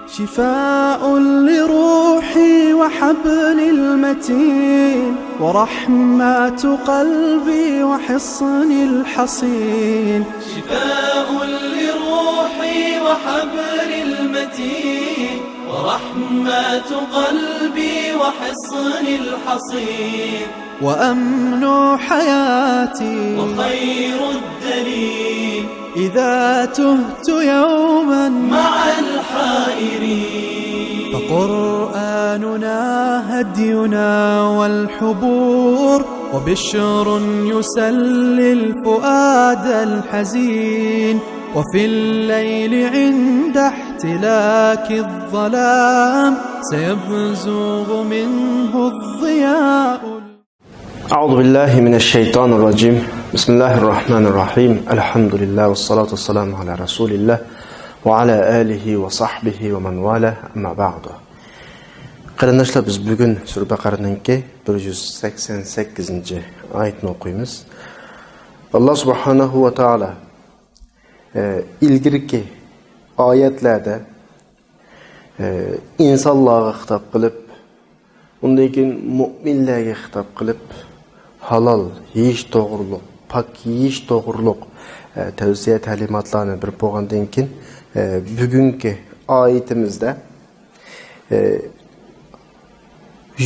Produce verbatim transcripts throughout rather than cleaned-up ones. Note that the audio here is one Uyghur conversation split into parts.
شفاء لروحي وحبل المتين، ورحمة قلبي وحصن الحصين. شفاء لروحي وحبل المتين، ورحمة قلبي وحصن الحصين. وأمن حياتي وخير الدليل، إذا تهت يوما مع الحائرين. فقرآننا هدينا والحبور، وبشر يسلي الفؤاد الحزين. وفي الليل عند احتلاك الظلام، سيبزغ منه الضياء. أعوذ بالله من الشيطان الرجيم. بسم الله الرحمن الرحيم. الحمد لله والصلاة والسلام على رسول الله وعلى آله وصحبه ومن والاه، أما بعد. قېرىنداشلار، بىز بۈگۈن سۈرە بەقەرىنىڭكى بىر يۈز سەكسەن سەككىزىنچى ئايىتىنى ئوقۇيمىز. ئاللا سۇبھانەھۇ ۋە تائالا، ئە، ئىلگىرىكى ئايەتلەردە، ئە، ئىنسانلارغا خىتاب قىلىپ، ئۇندىن كېيىن مۆمىنلەرگە خىتاب قىلىپ، ھالال يېيىش توغرۇلۇق، پاك يېيىش توغرۇلۇق، ئە، تەۋسىيە تەلىماتلارنى بېرىپ بولغاندىن كېيىن، ئە، بۈگۈنكى ئايىتىمىزدە، ئە،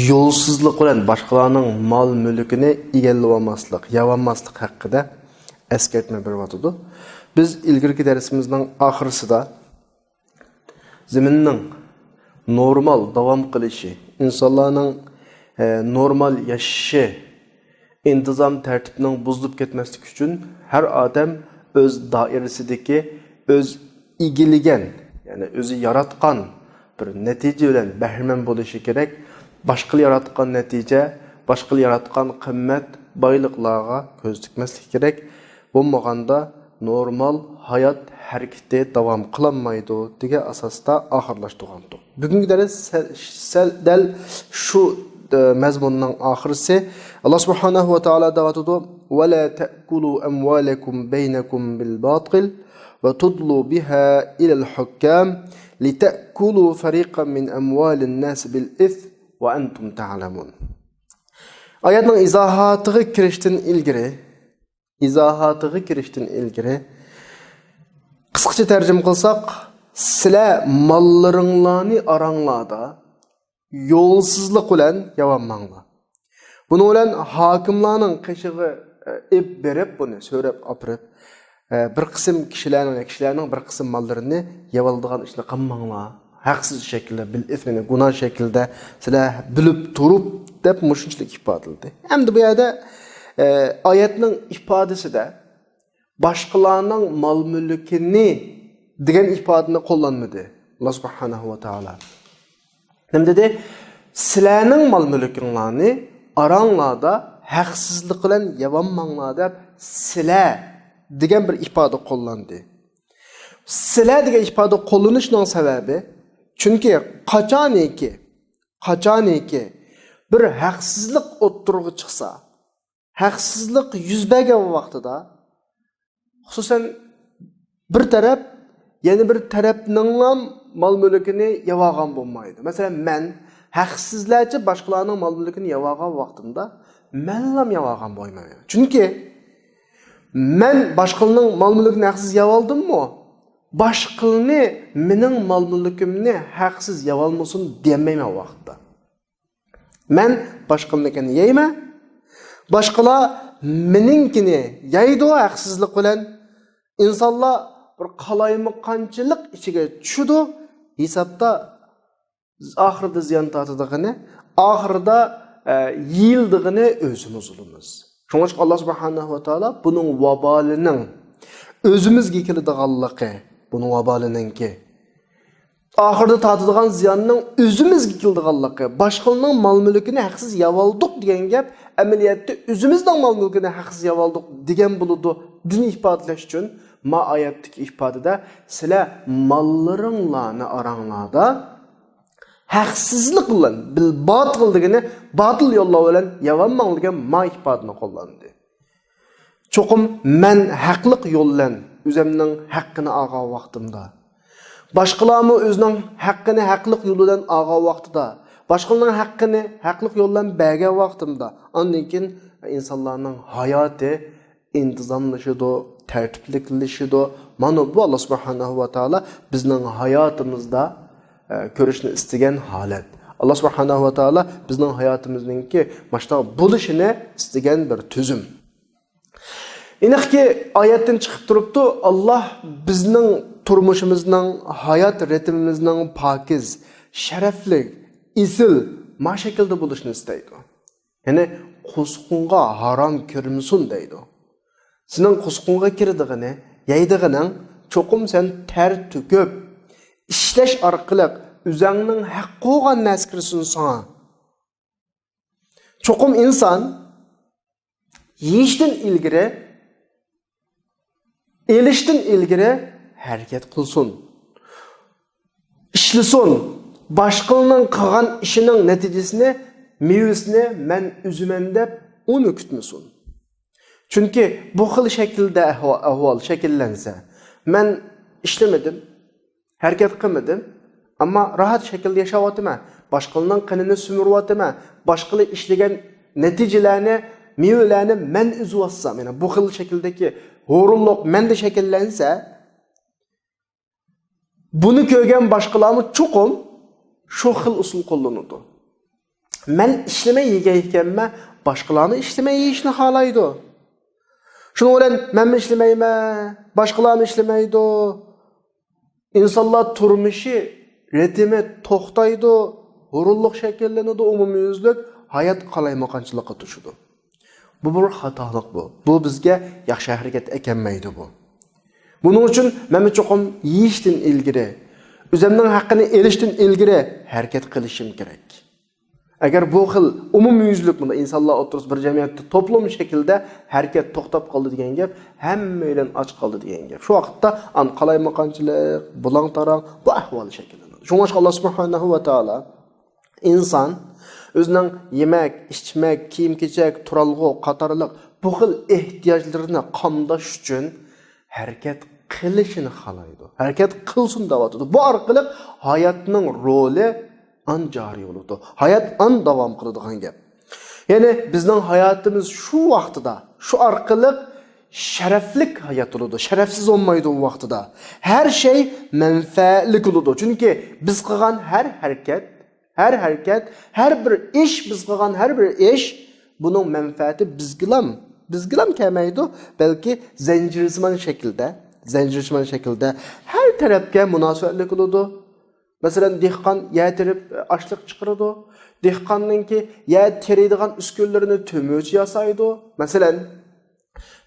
يولسىزلىق بىلەن باشقىلارنىڭ مال-مۈلكىنى ئىگىلىۋالماسلىق، يەۋالماسلىق ھەققىدە ئەسكەرتمە بېرىۋاتىدۇ. بىز ئىلگىرىكى دەرسىمىزنىڭ ئاخىرسىدا زېمىننىڭ نورمال داۋام قىلىشى، ئىنسانلارنىڭ، ئە، نورمال ياشىشى، ئىنتىزام تەرتىپنىڭ بۇزۇلۇپ كەتمەسلىكى ئۈچۈن ھەر ئادەم ئۆز دائىرىسىدىكى، ئۆز ئىگىلىگەن، يەنى ئۆزى ياراتقان بىر نەتىجە بىلەن بەھرىمەن بولۇشى كېرەك. باشقىلار ياراتقان نەتىجە، باشقىلار ياراتقان قىممەت، بايلىقلارغا كۆز تىكمەسلىك كېرەك. بولمىغاندا نورمال ھايات ھەرىكىتى داۋام قىلالمايدۇ، دېگەن ئاساستا ئاخىرلاشتۇرغانتۇق. بۈگۈنكى دەرس سەل، سەل، دەل شۇ، ئە، مەزمۇننىڭ ئاخىرسى. ئاللا سۇبھانەھۇ ۋە تائالا دەۋاتىدۇ، «ولا تأكلوا أموالكم بينكم بالباطل وتدلوا بها إلى الحكام لتأكلوا فريقا من أموال الناس بالإثم وأنتم تعلمون.» ئايەتنىڭ ئىزاھاتىغا كىرىشتىن ئىلگىرى، ئىزاھاتىغا كىرىشتىن ئىلگىرى، قىسقىچە تەرجىمە قىلساق، سىلەر ماللىرىڭلارنى ئاراڭلاردا يولسىزلىق بىلەن يەۋالماڭلار. بۇنىڭ بىلەن ھاكىملارنىڭ قېشىغا، ئە، ئېلىپ بېرىپ، بۇنى سۆرەپ ئاپىرىپ، ئە، بىر قىسىم كىشىلەرنىڭ، كىشىلەرنىڭ بىر قىسىم ماللىرىنى يەۋالىدىغان ئىشنى قىلماڭلار. ھەقسىز شەكىلدە، بىل ئىسمىنى گۇناھ شەكىلدە سىلەر بىلىپ تۇرۇپ، دەپ مۇشۇنچىلىك ئىپادىلىدى. ئەمدى بۇ يەردە، ئە، ئايەتنىڭ ئىپادىسىدە باشقىلارنىڭ مال-مۈلكىنى دېگەن ئىپادىنى قوللانمىدى ئاللا سۇبھانەھۇ ۋە تائالا. نېمە دېدى؟ سىلەرنىڭ مال-مۈلكۈڭلارنى ئاراڭلاردا ھەقسىزلىق بىلەن يەۋالماڭلار دەپ، سىلەر دېگەن بىر ئىپادە قوللاندى. سىلەر دېگەن ئىپادە قوللىنىشنىڭ سەۋەبى، چۈنكى قاچانىكى، قاچانىكى بىر ھەقسىزلىق ئوتتۇرىغا چىقسا، ھەقسىزلىق يۈز بەرگەن ۋاقتىدا، خۇسۇسەن، بىر تەرەپ يەنە بىر تەرەپنىڭلا مال-مۈلكىنى يەۋالغان بولمايدۇ. مەسىلەن، مەن ھەقسىزلەرچە باشقىلارنىڭ مال-مۈلكىنى يەۋالغان ۋاقتىمدا، مەنلا يەۋالغان بولمايمەن. چۈنكى مەن باشقىلارنىڭ مال-مۈلكىنى ھەقسىز يەۋالدىممۇ، باشقىلارنى مېنىڭ مال-مۈلكۈمنى ھەقسىز يەۋالمىسۇن دېيەلمەيمەن ئۇ ۋاقىتتا. مەن باشقىلارنىڭكىنى يەيمەن، باشقىلار مېنىڭكىنى يەيدۇ ھەقسىزلىق بىلەن. ئىنسانلار بىر قالايمىقانچىلىق ئىچىگە چۈشىدۇ. ھېسابتا ئاخىرىدا زىيان تارتىدىغىنى، ئاخىرىدا، ئە، يېيىلىدىغىنى ئۆزىمىز بولىمىز. شۇڭلاشقا ئاللا سۇبھانەھۇ ۋە تائالا بۇنىڭ ۋابالىنىڭ ئۆزىمىزگە كېلىدىغانلىقى، بۇنىڭ ۋابالىنىڭكى ئاخىرىدا تارتىدىغان زىياننىڭ ئۆزىمىزگە كېلىدىغانلىقى، باشقىلارنىڭ مال-مۈلكىنى ھەقسىز يەۋالدۇق دېگەن گەپ، ئەمەلىيەتتە ئۆزىمىزنىڭ مال-مۈلكىنى ھەقسىز يەۋالدۇق دېگەن بولىدۇ، دېنى ئىپادىلەش ئۈچۈن ما ئايەتتىكى ئىپادىدە، سىلەر ماللىرىڭلارنى ئاراڭلاردا ھەقسىزلىق بىلەن، بىل-، باتىل دېگىنى باتىل يوللار بىلەن يەۋالماڭ دېگەن ما ئىپادىنى قوللاندى. چوقۇم مەن ھەقلىق يول بىلەن ئۆزۈمنىڭ ھەققىنى ئالغان ۋاقتىمدا، باشقىلارمۇ ئۆزىنىڭ ھەققىنى ھەقلىق يول بىلەن ئالغان ۋاقتىدا، باشقىلارنىڭ ھەققىنى ھەقلىق يول بىلەن بەرگەن ۋاقتىدا، ئاندىن كېيىن ئىنسانلارنىڭ ھاياتى ئىنتىزاملىشىدۇ، تەرتىپلىكلىشىدۇ. مانا بۇ ئاللا سۇبھانەھۇ ۋە تائالا بىزنىڭ ھاياتىمىزدا ئە، كۆرۈشنى ئىستىگەن ھالەت. ئاللا سۇبھانەھۇ ۋە تائالا بىزنىڭ ھاياتىمىزنىڭكى ماشتا بولۇشىنى ئىستىگەن بىر تۈزۈم. ئېنىقكى، ئايەتتىن چىقىپ تۇرۇپتۇ، ئاللا بىزنىڭ تۇرمۇشىمىزنىڭ، ھايات رىتىمىمىزنىڭ پاكىز، شەرەپلىك، ئېسىل، ما شەكىلدە بولۇشىنى ئىستەيدۇ. يەنى قورسىقىڭغا ھارام كىرمىسۇن دەيدۇ. سېنىڭ قورسىقىڭغا كىرىدىغىنى، يەيدىغىنىڭ چوقۇم سەن تەر تۆكۈپ، ئىشلەش ئارقىلىق ئۆزەڭنىڭ ھەق قىلغان نەرسە كىرسۇن ساڭا. چوقۇم ئىنسان يېيىشتىن ئىلگىرى، ئېلىشتىن ئىلگىرى ھەرىكەت قىلسۇن. ئىشلىسۇن. باشقىلارنىڭ قىلغان ئىشىنىڭ نەتىجىسىنى، مېۋىسىنى مەن ئۈزىمەن دەپ ئۇنى كۈتمىسۇن. چۈنكى بۇ خىل شەكىلدە ئەھۋا-، ئەھۋال شەكىللەنسە، مەن ئىشلىمىدىم، ھەرىكەت قىلمىدىم، ئەمما راھەت شەكىلدە ياشاۋاتىمەن. باشقىلارنىڭ قېنىنى سۈمۈرۈۋاتىمەن. باشقىلار ئىشلىگەن نەتىجىلەرنى، مېۋىلەرنى مەن ئۈزۈۋاتسام، يەنى بۇ خىل شەكىلدىكى ھۇرۇنلۇق مەندە شەكىللەنسە، بۇنى كۆرگەن باشقىلارمۇ چوقۇم شۇ خىل ئۇسۇل قوللىنىدۇ. مەن ئىشلىمەي يېگەن ئىكەنمەن، باشقىلارمۇ ئىشلىمەي يېيىشنى خالايدۇ. شۇنىڭ بىلەن مەنمۇ ئىشلىمەيمەن، باشقىلارمۇ ئىشلىمەيدۇ. ئىنسانلار تۇرمۇشى، رىتىمى توختايدۇ، ھۇرۇنلۇق شەكىللىنىدۇ، ئومۇميۈزلۈك ھايات قالايمىقانچىلىققا توشىدۇ. بۇ بىر خاتالىق بۇ. بۇ بىزگە ياخشى ھەرىكەت ئەكەلمەيدۇ بۇ. بۇنىڭ ئۈچۈن مەنمۇ چوقۇم يېيىشتىن ئىلگىرى، ئۆزۈمنىڭ ھەققىنى ئېلىشتىن ئىلگىرى ھەرىكەت قىلىشىم كېرەك. ئەگەر بۇ خىل ئومۇميۈزلۈك بۇنداق ئىنسانلار ئوتتۇرىسىدا بىر جەمئىيەتتە توپلۇم شەكلىدە ھەرىكەت توختاپ قالدى دېگەن گەپ، ھەممەيلەن ئاچ قالدى دېگەن گەپ. شۇ ۋاقىتتا ئان قالايمىقانچىلىق، بۇلاڭ-تاراڭ بۇ ئەھۋال شەكىللىنىدۇ. شۇڭلاشقا ئاللا سۇبھانەھۇ ۋە تائالا ئىنسان ئۆزىنىڭ يېمەك، ئىچمەك، كىيىم-كېچەك، تۇرالغۇ قاتارلىق بۇ خىل ئېھتىياجلىرىنى قامداش ئۈچۈن ھەرىكەت قىلىشىنى خالايدۇ. ھەرىكەت قىلسۇن دەۋاتىدۇ. بۇ ئارقىلىق ھاياتنىڭ رولى ئان جارى بولىدۇ. ھايات ئان داۋام قىلىدىغان گەپ. يەنى بىزنىڭ ھاياتىمىز شۇ ۋاقتىدا، شۇ ئارقىلىق شەرەپلىك ھايات بولىدۇ. شەرەپسىز بولمايدۇ ئۇ ۋاقتىدا. ھەر شەي مەنپەئەتلىك بولىدۇ. چۈنكى بىز قىلغان ھەر ھەرىكەت، ھەر ھەرىكەت، ھەر بىر ئىش، بىز قىلغان ھەر بىر ئىش، بۇنىڭ مەنپەئەتى بىزگىلام، بىزگىلام كەلمەيدۇ، بەلكى زەنجىرسىمان شەكىلدە، زەنجىرسىمان شەكىلدە ھەر تەرەپكە مۇناسىۋەتلىك بولىدۇ. مەسىلەن، دېھقان يەر تېرىپ ئاشلىق چىقىرىدۇ. دېھقاننىڭكى يەر تېرىيدىغان ئۈسكۈنىلىرىنى تۆمۈرچى ياسايدۇ. مەسىلەن،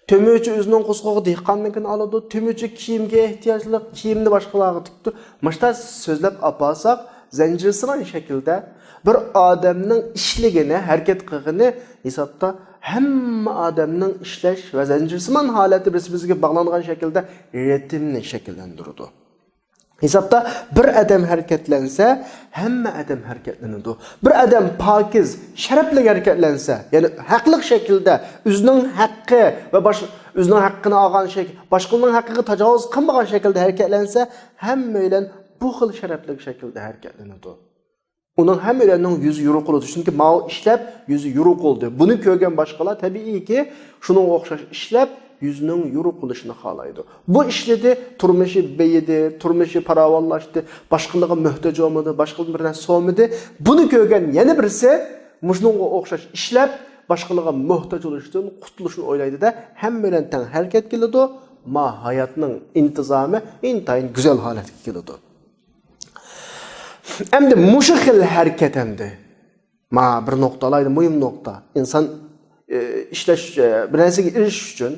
تۆمۈرچى ئۆزىنىڭ قورسىقىغا دېھقاننىڭكىنى ئالىدۇ، تۆمۈرچى كىيىمگە ئېھتىياجلىق، كىيىمنى باشقىلارغا تىكتۇ. مۇشۇنداق سۆزلەپ ئاپارساق، زەنجىرسىمان شەكىلدە بىر ئادەمنىڭ ئىشلىگىنى، ھەرىكەت قىلغىنى ھېسابتا ھەممە ئادەمنىڭ ئىشلەش ۋە زەنجىرسىمان ھالەتتە بىرسى-بىرسىگە باغلانغان شەكىلدە رىتىمنى شەكىللەندۈرىدۇ. ھېسابتا بىر ئادەم ھەرىكەتلەنسە، ھەممە ئادەم ھەرىكەتلىنىدۇ. بىر ئادەم پاكىز، شەرەپلىك ھەرىكەتلەنسە، يەنى ھەقلىق شەكىلدە ئۆزىنىڭ ھەققى ۋە باش-، ئۆزىنىڭ ھەققىنى ئالغان شەك-، باشقىلارنىڭ ھەققىگە تاجاۋۇز قىلمىغان شەكىلدە ھەرىكەتلەنسە، ھەممەيلەن بۇ خىل شەرەپلىك شەكىلدە ھەرىكەتلىنىدۇ. ئۇنىڭ ھەممەيلەننىڭ يۈزى يورۇق بولىدۇ. چۈنكى ماۋۇ ئىشلەپ يۈزى يورۇق بولدى. بۇنى كۆرگەن باشقىلار تەبىئىيكى شۇنىڭغا ئوخشاش ئىشلەپ يۈزىنىڭ يورۇق بولۇشىنى خالايدۇ. بۇ ئىشلىدى، تۇرمۇشى بېيىدى، تۇرمۇشى پاراۋانلاشتى، باشقىلارغا موھتاج بولمىدى، باشقىلار بىر نەرسە سورىمىدى. بۇنى كۆرگەن يەنە بىرسى مۇشۇنىڭغا ئوخشاش ئىشلەپ باشقىلارغا موھتاج بولۇشتىن قۇتۇلۇشنى ئويلايدۇ-دە، ھەممەيلەن تەڭ ھەرىكەتكە كېلىدۇ. ما ھاياتنىڭ ئىنتىزامى ئىنتايىن گۈزەل ھالەتكە كېلىدۇ. ئەمدى مۇشۇ خىل ھەرىكەت ئەمدى. ما بىر نۇقتا ئالايلى، مۇھىم نۇقتا. ئىنسان، ئى، ئىشلەش، ئى، بىر نەرسىگە ئېرىشىش ئۈچۈن،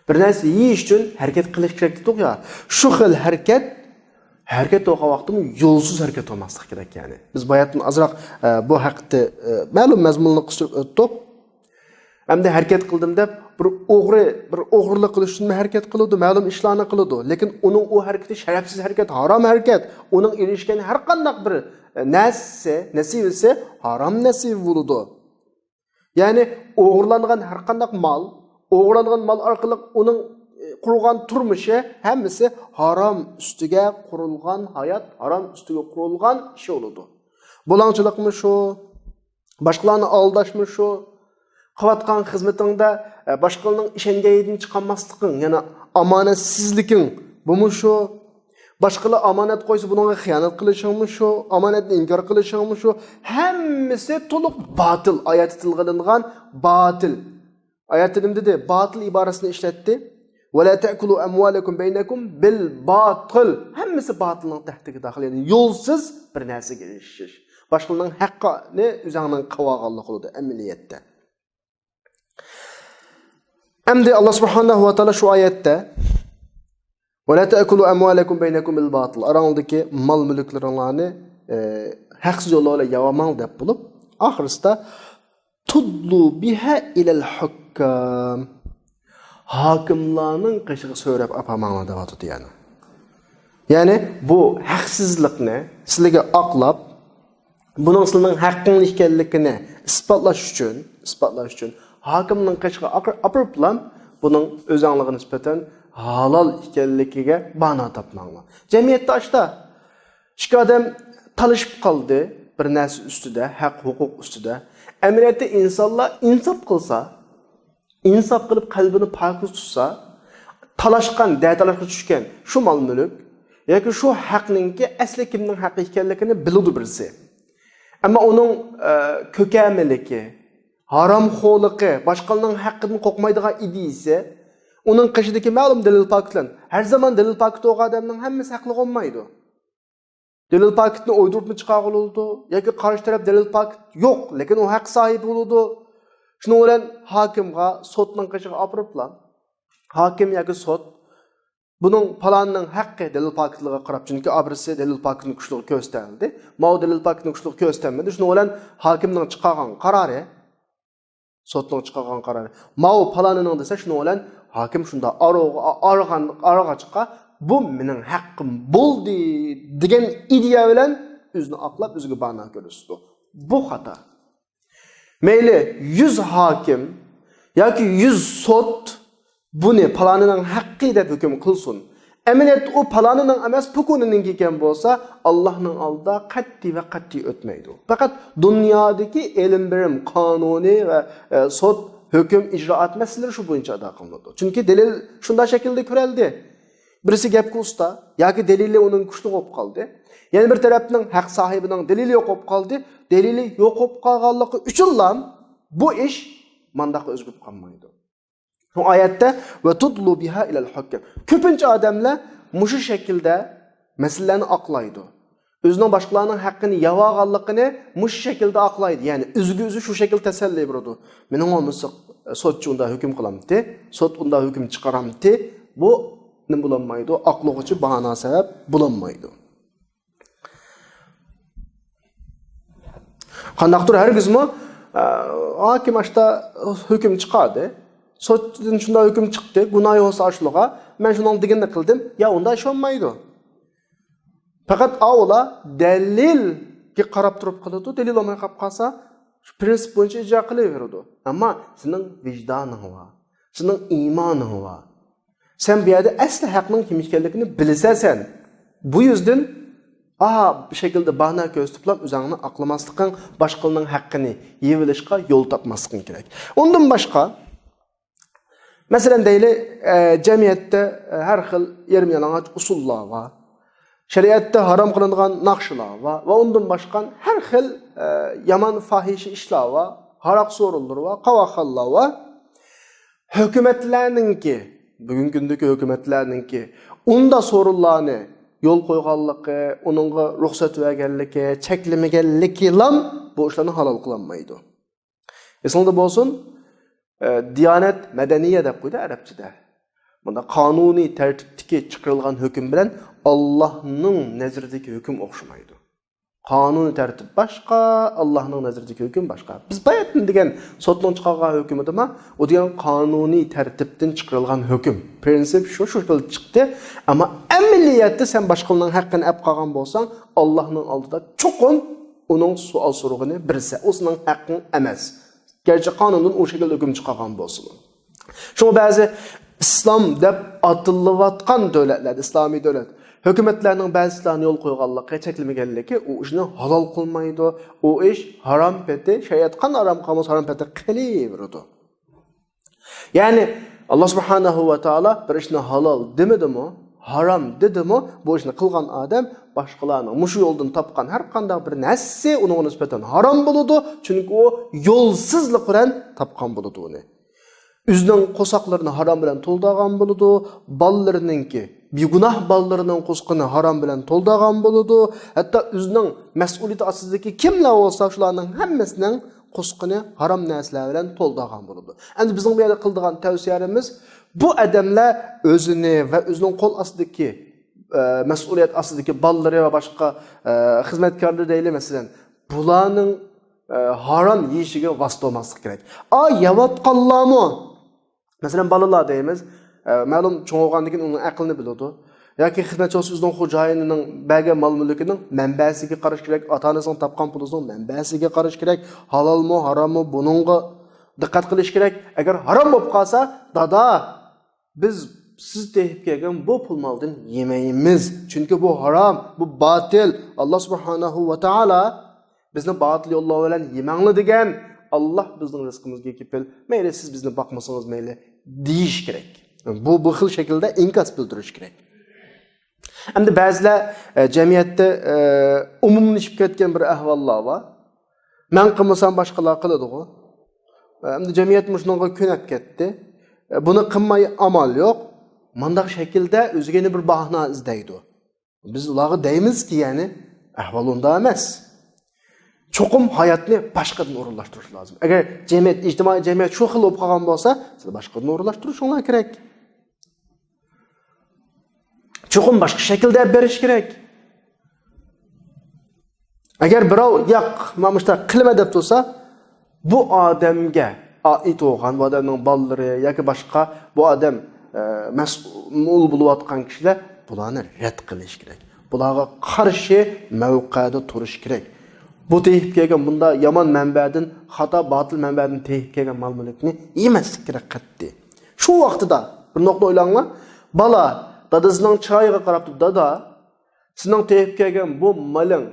بىر نەرسە يېيىش ئۈچۈن ھەرىكەت قىلىش كېرەك دېدۇق يا. شۇ خىل ھەرىكەت، ھەرىكەت قىلغان ۋاقتىمۇ يولسىز ھەرىكەت قىلماسلىق كېرەك يەنى. بىز باياتىن ئازراق، ئى، بۇ ھەقتە، ئى، مەلۇم مەزمۇننى قىستۇرۇپ ئۆتتۇق. ئەمدى ھەرىكەت قىلدىم دەپ، بىر ئوغرى، بىر ئوغرىلىق قىلىش ئۈچۈنمۇ ھەرىكەت قىلىدۇ، مەلۇم ئىشلارنى قىلىدۇ. لېكىن ئۇنىڭ ئۇ ھەرىكىتى شەرەپسىز ھەرىكەت، ھارام ھەرىكەت. ئۇنىڭ ئېرىشكەن ھەر قانداق بىر، ئە، نەرسىسى، نەسىۋىسى ھارام نەسىۋە بولىدۇ. يەنى ئوغرىلانغان ھەر قانداق مال، ئوغرىلانغان مال ئارقىلىق ئۇنىڭ، ئە، قۇرغان تۇرمۇشى ھەممىسى ھارام ئۈستىگە قۇرۇلغان ھايات، ھارام ئۈستىگە قۇرۇلغان ئىش بولىدۇ. بۇلاڭچىلىقمۇ شۇ، باشقىلارنى ئالداشمۇ شۇ، قىلىۋاتقان خىزمىتىڭدە، ئە، باشقىلارنىڭ ئىشەنگەن يېرىدىن چىقالماسلىقىڭ، يەنى ئامانەتسىزلىكىڭ، بۇمۇ شۇ. باشقىلار ئامانەت قويسا، بۇنىڭغا خىيانەت قىلىشىڭمۇ شۇ، ئامانەتنى ئىنكار قىلىشىڭمۇ شۇ. ھەممىسى تولۇق باتىل، ئايەتتە تىلغا ئېلىنغان باتىل. ئايەتتە نېمە دېدى؟ باتىل ئىبارىسىنى ئىشلەتتى. ولا تأكلوا أموالكم بينكم بالباطل. ھەممىسى باتىلنىڭ تەھتىگە داخىل، يەنى يولسىز بىر نەرسىگە ئېرىشىش. باشقىلارنىڭ ھەققىنى ئۆزۈڭنىڭ قىلىۋالغانلىق بولىدۇ ئەمەلىيەتتە. ئەمدى ئاللا سۇبھانەھۇ ۋە تائالا شۇ ئايەتتە، ولا تأكلوا أموالكم بينكم بالباطل، ئاراڭلاردىكى مال-مۈلۈكلىرىڭلارنى، ئە، ھەقسىز يوللار بىلەن يەۋالماڭ دەپ بولۇپ، ئاخىرسىدا تدلوا بها إلى الحكام، ھاكىملارنىڭ قېشىغا سۆرەپ ئاپارماڭلار دەۋاتىدۇ يەنى. يەنى بۇ ھەقسىزلىقنى سىلەرگە ئاقلاپ، بۇنىڭ سىلىنىڭ ھەققىڭلار ئىكەنلىكىنى ئىسپاتلاش ئۈچۈن، ئىسپاتلاش ئۈچۈن ھاكىمنىڭ قېشىغا ئاقىر-، ئاپىرىپلا بۇنىڭ ئۆزەڭلارغا نىسبەتەن ھالال ئىكەنلىكىگە بانا تاپماڭلار. جەمئىيەتتە ئاشتا ئىككى ئادەم تالىشىپ قالدى بىر نەرسە ئۈستىدە، ھەق، ھوقۇق ئۈستىدە. ئەمەلىيەتتە ئىنسانلار ئىنساپ قىلسا، ئىنساپ قىلىپ قەلبىنى پاكىز تۇتسا، تالاشقان، دەتالاشقا چۈشكەن شۇ مال-مۈلۈك ياكى شۇ ھەقنىڭكى ئەسلى كىمنىڭ ھەققى ئىكەنلىكىنى بىلىدۇ بىرسى. ئەمما ئۇنىڭ، ئە، كۆكەمىلىكى، ھارامخورلۇقى، باشقىلارنىڭ ھەققىدىن قورقمايدىغان ئىدىيىسى، ئۇنىڭ قېشىدىكى مەلۇم دەلىل-پاكىت بىلەن، ھەر زامان دەلىل-پاكىتى يوق ئادەمنىڭ ھەممىسى ھەقلىق بولمايدۇ. دەلىل-پاكىتنى ئويدۇرۇپمۇ چىقارغىلى بولىدۇ ياكى قارشى تەرەپ دەلىل-پاكىت يوق، لېكىن ئۇ ھەق ساھىبى بولىدۇ. شۇنىڭ بىلەن ھاكىمغا، سوتنىڭ قېشىغا ئاپىرىپلا، ھاكىم ياكى سوت بۇنىڭ پالانىنىڭ ھەققى دەلىل-پاكىتلىرىغا قاراپ، چۈنكى ئابرىسى دەلىل-پاكىتنى كۈچلۈك كۆرسىتەلمىدى. ماۋۇ دەلىل-پاكىتنى كۈچلۈك كۆرسىتەلمىدى. شۇنىڭ بىلەن ھاكىمنىڭ چىقارغان قارارى، سوتنىڭ چىقارغان قارارى، ماۋۇ پالانىنىڭ دېسە، شۇنىڭ بىلەن ھاكىم شۇنداق ئارىغا، ئارىغان، ئارىغا چىققا، بۇ مېنىڭ ھەققىم بولدى دېگەن ئىدىيە بىلەن ئۆزىنى ئاقلاپ، ئۆزىگە بانا كۆرسىتىدۇ. بۇ خاتا. مەيلى يۈز ھاكىم ياكى يۈز سوت بۇنى پالانىنىڭ ھەققى دەپ ھۆكۈم قىلسۇن. ئەمەلىيەتتە ئۇ پالانىنىڭ ئەمەس، پۇكۇنىنىڭكى ئىكەن بولسا، ئاللاھنىڭ ئالدىدا قەتئىي ۋە قەتئىي ئۆتمەيدۇ. پەقەت دۇنيادىكى ئېلىم بېرىم قانۇنى ۋە، ئە، سوت، ھۆكۈم، ئىجرائات مەسىلىلىرى شۇ بويىچە ئادا قىلىنىدۇ. چۈنكى دەلىل شۇنداق شەكىلدە كۆرەلدى. بىرسى گەپكە ئۇستا ياكى دەلىلى ئۇنىڭ كۈچلۈك بولۇپ قالدى. يەنە بىر تەرەپنىڭ، ھەق ساھىبىنىڭ دەلىلى يوق بولۇپ قالدى. دەلىلى يوق بولۇپ قالغانلىقى ئۈچۈنلا بۇ ئىش مانداققا ئۆزگىرىپ قالمايدۇ. شۇ ئايەتتە، وتدلوا بها إلى الحكام. كۆپىنچە ئادەملەر مۇشۇ شەكىلدە مەسىلىلەرنى ئاقلايدۇ. ئۆزىنىڭ باشقىلارنىڭ ھەققىنى يەۋالغانلىقىنى مۇشۇ شەكىلدە ئاقلايدۇ. يەنى ئۆزىگە ئۆزى شۇ شەكىلدە تەسەللى بېرىدۇ. مېنىڭ بولمىسا سوتچى ئۇنداق ھۆكۈم قىلامتى، سوت ئۇنداق ھۆكۈم چىقارامتى، بۇ نېمە بولالمايدۇ؟ ئاقلىغۇچى باھانە سەۋەب بولالمايدۇ. قانداقتۇر ھەرگىزمۇ، ئە، ھاكىم ئاشتا ھۆكۈم چىقاردى. سوتتىن شۇنداق ھۆكۈم چىقتى، گۇناھى بولسا ئاشۇلىغا، مەن شۇنىڭ دېگىنىنى قىلدىم. يا ئۇنداق ئىش بولمايدۇ. پەقەت ئاۋۇلا دەلىلگە قاراپ تۇرۇپ قىلىدۇ. دەلىل بولماي قاپ قالسا، شۇ پرىنسىپ بويىچە ئىجرا قىلىۋېرىدۇ. ئەمما سېنىڭ ۋىجدانىڭ بار، سېنىڭ ئىمانىڭ بار. سەن بۇ يەردە ئەسلى ھەقنىڭ كىم ئىكەنلىكىنى بىلىسەن سەن. بۇ يۈزدىن، ئاھا، بۇ شەكىلدە باھانە كۆرسىتىپلا ئۆزۈڭنى ئاقلىماسلىقىڭ، باشقىلارنىڭ ھەققىنى يېۋېلىشقا يول تاپماسلىقىڭ كېرەك. ئۇندىن باشقا، مەسىلەن، دەيلى، ئە، جەمئىيەتتە، ئە، ھەر خىل يېرىم يالىڭاچ ئۇسۇللار بار. شەرىئەتتە ھارام قىلىنغان ناخشىلار بار ۋە ئۇندىن باشقا ھەر خىل، ئە، يامان فاھىشە ئىشلار بار. ھاراق سورۇنلىرى بار، قاۋاقخانىلار بار. ھۆكۈمەتلەرنىڭكى، بۈگۈنكى كۈندىكى ھۆكۈمەتلەرنىڭكى ئۇنداق سورۇنلارنى يول قويغانلىقى، ئۇنىڭغا رۇخسەت بەرگەنلىكى، چەكلىمىگەنلىكىلام بۇ ئىشلارنى ھالال قىلالمايدۇ. ئېسىڭدە بولسۇن، ئە، دىيانەت مەدەنىيە دەپ قويدى ئەرەبچىدە. مۇنداق قانۇنىي تەرتىپتىكى چىقىرىلغان ھۆكۈم بىلەن ئاللاھنىڭ نەزىرىدىكى ھۆكۈم ئوخشىمايدۇ. قانۇنىي تەرتىپ باشقا، ئاللاھنىڭ نەزىرىدىكى ھۆكۈم باشقا. بىز باياتىن دېگەن سوتنىڭ چىقارغان ھۆكمىدىما، ئۇ دېگەن قانۇنىي تەرتىپتىن چىقىرىلغان ھۆكۈم. پرىنسىپ شۇ، شۇ خىل چىقتى. ئەمما ئەمەلىيەتتە سەن باشقىلارنىڭ ھەققىنى ئەپ قالغان بولساڭ، ئاللاھنىڭ ئالدىدا چوقۇم ئۇنىڭ سوئال سورىغىنى بىرسە، ئۇ سېنىڭ ھەققىڭ ئەمەس. گەرچە قانۇندىن ئۇ شەكىلدە ھۆكۈم چىقارغان بولسىمۇ. شۇڭا بەزى ئىسلام دەپ ئاتىلىۋاتقان دۆلەتلەردە، ئىسلامىي دۆلەت، ھۆكۈمەتلەرنىڭ بەزىلەرنىڭ يول قويغانلىقى، چەكلىمىگەنلىكى ئۇ ئىشنى ھالال قىلمايدۇ. ئۇ ئىش ھارام پېتى، شەرىئەت قان ھارام قىلمىسا ھارام پېتى قېلىۋېرىدۇ. يەنى، ئاللا سۇبھانەھۇ ۋە تائالا بىر ئىشنى ھالال دېمىدىمۇ، ھارام دېدىمۇ، بۇ ئىشنى قىلغان ئادەم باشقىلارنىڭ مۇشۇ يولدىن تاپقان ھەر قانداق بىر نەرسىسى ئۇنىڭغا نىسبەتەن ھارام بولىدۇ، چۈنكى ئۇ يولسىزلىق بىلەن تاپقان بولىدۇ ئۇنى. ئۆزىنىڭ قورساقلىرىنى ھارام بىلەن تولدۇرغان بولىدۇ، بالىلىرىنىڭكى، بىگۇناھ بالىلىرىنىڭ قورسىقىنى ھارام بىلەن تولدۇرغان بولىدۇ، ھەتتا ئۆزىنىڭ مەسئۇلىيىتى ئاستىدىكى كىملەر بولسا شۇلارنىڭ ھەممىسىنىڭ قورسىقىنى ھارام نەرسىلەر بىلەن تولدۇرغان بولىدۇ. ئەمدى بىزنىڭ بۇ يەردە قىلىدىغان تەۋسىيەمىز، بۇ ئادەملەر ئۆزىنى ۋە ئۆزىنىڭ قول ئاستىدىكى، ئە، مەسئۇلىيەت ئاستىدىكى بالىلىرى ۋە باشقا، ئە، خىزمەتكارلىرى دەيلى، مەسىلەن، بۇلارنىڭ، ئە، ھارام يېيىشىگە ۋاسىتە بولماسلىق كېرەك. ئا، يەۋاتقانلارمۇ، مەسىلەن، بالىلار دەيمىز، ئە، مەلۇم چوڭ بولغاندىن كېيىن ئۇنىڭ ئەقلىنى بىلىدۇ. ياكى خىزمەتچى بولسا ئۆزىنىڭ خوجايىنىنىڭ بەرگەن مال-مۈلكىنىڭ مەنبەسىگە قارىشى كېرەك، ئاتا-ئانىسىنىڭ تاپقان پۇلىنىڭ مەنبەسىگە قارىشى كېرەك، ھالالمۇ، ھاراممۇ، بۇنىڭغا دىققەت قىلىش كېرەك. ئەگەر ھارام بولۇپ قالسا، دادا، بىز سىز تېپىپ كەلگەن بۇ پۇل مالدىن يېمەيمىز. چۈنكى بۇ ھارام، بۇ باتىل. ئاللا سۇبھانەھۇ ۋە تائالا بىزنى باتىل يوللار بىلەن يېمەڭلار دېگەن. ئاللا بىزنىڭ رىزقىمىزغا كېپىل. مەيلى سىز بىزنى باقمىسىڭىز مەيلى، دېيىش كېرەك. بۇ، بۇ خىل شەكىلدە ئىنكاس بىلدۈرۈش كېرەك. ئەمدى بەزىلەر، ئە، جەمئىيەتتە، ئە، ئومۇملىشىپ كەتكەن بىر ئەھۋاللار بار. مەن قىلمىسام باشقىلار قىلىدىغۇ. ئەمدى جەمئىيەت مۇشۇنىڭغا كۆنۈپ كەتتى. بۇنى قىلماي ئامال يوق. مۇنداق شەكىلدە ئۆزىگە يەنە بىر باھانە ئىزدەيدۇ. بىز ئۇلارغا دەيمىزكى، يەنى ئەھۋال ئۇنداق ئەمەس. چوقۇم ھاياتنى باشقىدىن ئورۇنلاشتۇرۇش لازىم. ئەگەر جەمئىيەت، ئىجتىمائىي جەمئىيەت شۇ خىل بولۇپ قالغان بولسا، سىلەر باشقىدىن ئورۇنلاشتۇرۇشۇڭلار كېرەك. چوقۇم باشقا شەكىلدە بېرىش كېرەك. ئەگەر بىراۋ، ياق، مەن مۇشۇنداق قىلىمەن دەپ تۇرسا، بۇ ئادەمگە ئائىت بولغان، بۇ ئادەمنىڭ بالىلىرى ياكى باشقا بۇ ئادەم، ئە، مەسئۇل بولۇۋاتقان كىشىلەر بۇلارنى رەت قىلىش كېرەك. بۇلارغا قارشى مەۋقەدە تۇرۇش كېرەك. بۇ تېپىپ كەلگەن بۇنداق يامان مەنبەدىن، خاتا، باتىل مەنبەدىن تېپىپ كەلگەن مال-مۈلۈكنى يېمەسلىك كېرەك قەتئىي. شۇ ۋاقتىدا بىر نۇقتا ئويلاڭلار. بالا دادىسىنىڭ چىرايىغا قاراپ تۇرۇپ، دادا، سېنىڭ تېپىپ كەلگەن بۇ مېلىڭ،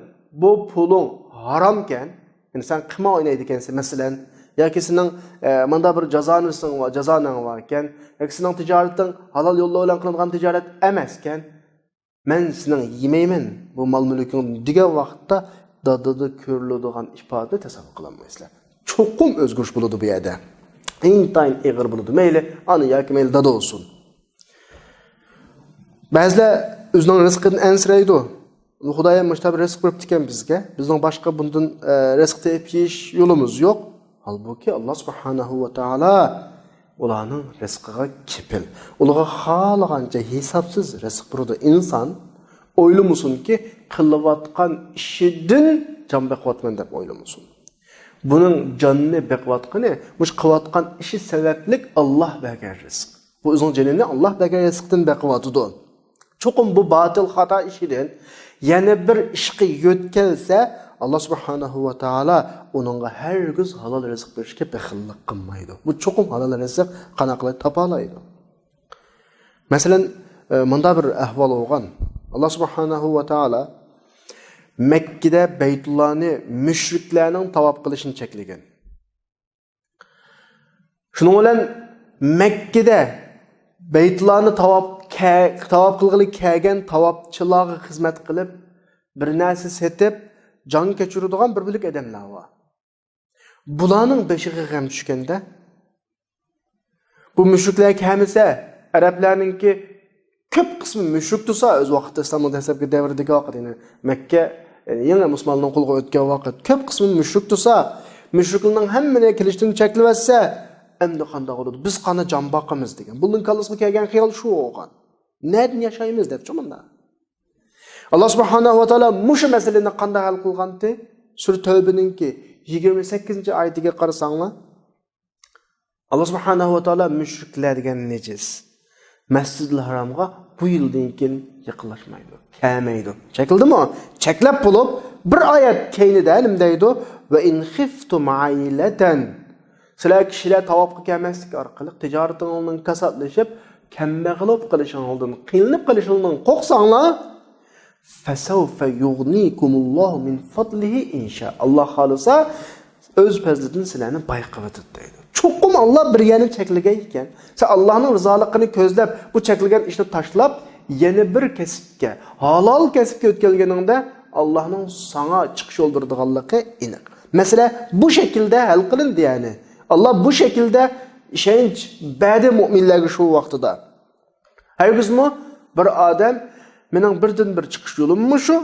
بۇ پۇلۇڭ ھارامكەن، يەنى سەن قىمار ئوينايدىكەنسەن، مەسىلەن، ياكى سېنىڭ، ئە، مانا بىر جازانىسىڭ بار، جازانەڭ باركەن، ياكى سېنىڭ تىجارىتىڭ ھالال يوللار بىلەن قىلىنغان تىجارەت ئەمەسكەن، مەن سېنىڭ يېمەيمەن بۇ مال-مۈلكۈڭنى دېگەن ۋاقىتتا دادىدا كۆرۈلىدىغان ئىپادىنى تەسەۋۋۇر قىلالمايسىلەر. چوقۇم ئۆزگىرىش بولىدۇ بۇ يەردە. ئىنتايىن ئېغىر بولىدۇ. مەيلى ئانا ياكى مەيلى دادا بولسۇن. بەزىلەر ئۆزىنىڭ رىزقىدىن ئەنسىرەيدۇ. خۇدايىم مۇشۇنداق بىر رىزىق بېرىپتىكەن بىزگە. بىزنىڭ باشقا بۇندىن، ئە، رىزىق تېپىپ يېيىش يولىمىز يوق. ھالبۇكى، ئاللا سۇبھانەھۇ ۋە تائالا ئۇلارنىڭ رىزقىغا كېپىل. ئۇلارغا خالىغانچە ھېسابسىز رىزىق بېرىدۇ. ئىنسان ئويلىمىسۇنكى، قىلىۋاتقان ئىشىدىن جان بېقىۋاتىمەن دەپ ئويلىمىسۇن. بۇنىڭ جاننى بېقىۋاتقىنى مۇشۇ قىلىۋاتقان ئىشى سەۋەبلىك ئاللا بەرگەن رىزىق. بۇ ئۆزىنىڭ جېنىنى ئاللا بەرگەن رىزىقتىن بېقىۋاتىدۇ. چوقۇم بۇ باتىل خاتا ئىشىدىن يەنە بىر ئىشقا يۆتكەلسە، ئاللا سۇبھانەھۇ ۋە تائالا ئۇنىڭغا ھەرگىز ھالال رىزىق بېرىشكە بېخىللىق قىلمايدۇ. بۇ چوقۇم ھالال رىزىق قانداق قىلىپ تاپالايدۇ. مەسىلەن، ئە، مۇنداق بىر ئەھۋال بولغان. ئاللا سۇبھانەھۇ ۋە تائالا مەككىدە بەيتۇللانى مۇشرىكلارنىڭ تاۋاپ قىلىشىنى چەكلىگەن. شۇنىڭ بىلەن مەككىدە بەيتۇللانى تاۋاپ كە-، تاۋاپ قىلغىلى كەلگەن تاۋاپچىلارغا خىزمەت قىلىپ، بىر نەرسە سېتىپ، جان كەچۈرىدىغان بىر بۆلەك ئادەملەر بار. بۇلارنىڭ بېشىغا غەم چۈشكەندە، بۇ مۈشرىكلەر كەلمىسە، ئەرەبلەرنىڭكى كۆپ قىسمى مۈشرىك تۇرسا، ئۆز ۋاقتىدا ئىسلامنىڭ دەسلەپكى دەۋرىدىكى ۋاقىت، يەنى مەككە، يەنى يېڭى مۇسۇلمانلارنىڭ قولىغا ئۆتكەن ۋاقىت، كۆپ قىسمى مۈشرىك تۇرسا، مۈشرىكلەرنىڭ ھەممىنى كېلىشتىن چەكلىۋەتسە، ئەمدى قانداق بولىدۇ؟ بىز قانداق جان باقىمىز دېگەن. بۇلارنىڭ كاللىسىغا كەلگەن خىيال شۇ بولغان. نەدىن ياشايمىز دەپچۇ مۇندا. ئاللا سۇبھانەھۇ ۋە تائالا مۇشۇ مەسىلىنى قانداق ھەل قىلغانتى؟ سۈرە تەۋبىنىڭكى يىگىرمە سەككىزىنچى ئايىتىگە قارىساڭلار، ئاللا سۇبھانەھۇ ۋە تائالا مۈشرىكلەر دېگەن نىجىس مەسجىدىل ھارامغا بۇ يىلدىن كېيىن يېقىنلاشمايدۇ، كەلمەيدۇ. چەكلىدىمۇ؟ چەكلەپ بولۇپ، بىر ئايەت كەينىدە نېمە دەيدۇ؟ «ۋە ئىن خىفتۇم ئائىلەتەن.» سىلەر كىشىلەر تاۋاپقا كەلمەسلىك ئارقىلىق تىجارىتىڭلارنىڭ كاساتلىشىپ، كەمبەغەل بولۇپ قېلىشىڭلاردىن، قىينىلىپ قېلىشىڭلاردىن قورقساڭلار، فَسَوْفَ يُغْنِيكُمُ اللَّهُ مِنْ فَضْلِهِ إِنْ شَاءَ. ئاللا خالىسا، ئۆز پەزلىدىن سىلەرنى باي قىلىۋېتىدۇ دەيدۇ. چوقۇم ئاللا بىر يەرنى چەكلىگەن ئىكەن. سەن ئاللانىڭ رىزالىقىنى كۆزلەپ، بۇ چەكلىگەن ئىشنى تاشلاپ، يەنە بىر كەسىپكە، ھالال كەسىپكە ئۆتكەلگىنىڭدە، ئاللانىڭ ساڭا چىقىش يول بېرىدىغانلىقى ئېنىق. مەسىلە بۇ شەكىلدە ھەل قىلىندى، يەنى. ئاللا بۇ شەكىلدە ئىشەنچ بەردى مۆمىنلەرگە شۇ ۋاقتىدا. ھەرگىزمۇ بىر ئادەم، مېنىڭ بىردىنبىر چىقىش يولۇم مۇشۇ،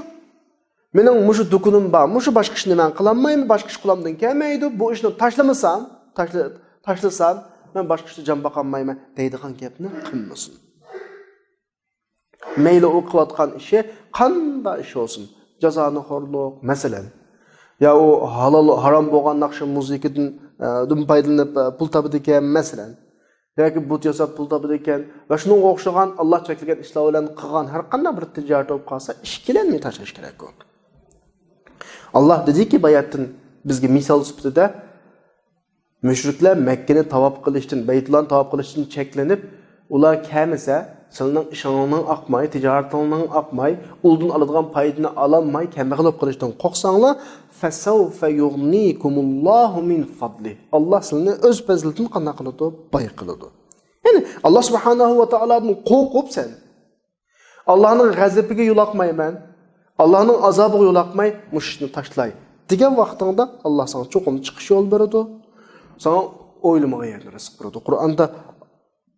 مېنىڭ مۇشۇ دۇكىنىم بار، مۇشۇ باشقا ئىشنى مەن قىلالمايمەن، باشقا ئىش قولۇمدىن كەلمەيدۇ، بۇ ئىشنى تاشلىمىسام، تاشلا-، تاشلىسام، مەن باشقا ئىشتا جان باقالمايمەن دەيدىغان گەپنى قىلمىسۇن. مەيلى ئۇ قىلىۋاتقان ئىشى قانداق ئىش بولسۇن، جازانىخورلۇق، مەسىلەن، يا ئۇ ھالال، ھارام بولغان ناخشا مۇزىكىدىن، ئە، دىن پايدىلىنىپ، ئە، پۇل تاپىدىكەن، مەسىلەن، ياكى بۇت ياساپ پۇل تاپىدىكەن ۋە شۇنىڭغا ئوخشىغان ئاللا چەكلىگەن ئىشلار بىلەن قىلغان ھەر قانداق بىر تىجارەت بولۇپ قالسا، ئىككىلەنمەي تاشلاش كېرەك ئۇ. ئاللا دېدىكى باياتتىن بىزگە مىسال سۈپىتىدە، مۇشرىكلار مەككىنى تاۋاپ قىلىشتىن، بەيتۇللانى تاۋاپ قىلىشتىن چەكلىنىپ، ئۇلار كەلمىسە، سىلىنىڭ ئىشىڭلارنىڭ ئاقماي، تىجارىتىڭلارنىڭ ئاقماي، ئۇلدىن ئالىدىغان پايدىنى ئالالماي، كەمبەغەل بولۇپ قېلىشتىن قورقساڭلار، فَسَوْفَ يُغْنِيكُمُ اللَّهُ مِنْ فَضْلِهِ. ئاللا سىلىنى ئۆز پەزلىتىدىن قانداق قىلىدۇ؟ باي قىلىدۇ. يەنى، ئاللا سۇبھانەھۇ ۋە تائالادىن قورقۇپ سەن، ئاللانىڭ غەزىپىگە يولۇقمايمەن، ئاللانىڭ ئازابىغا يولۇقماي، مۇشۇ ئىشنى تاشلاي دېگەن ۋاقتىڭدا، ئاللا ساڭا چوقۇم چىقىش يول بېرىدۇ، ساڭا ئويلىمىغان يەردىن رىزىق بېرىدۇ. قۇرئاندا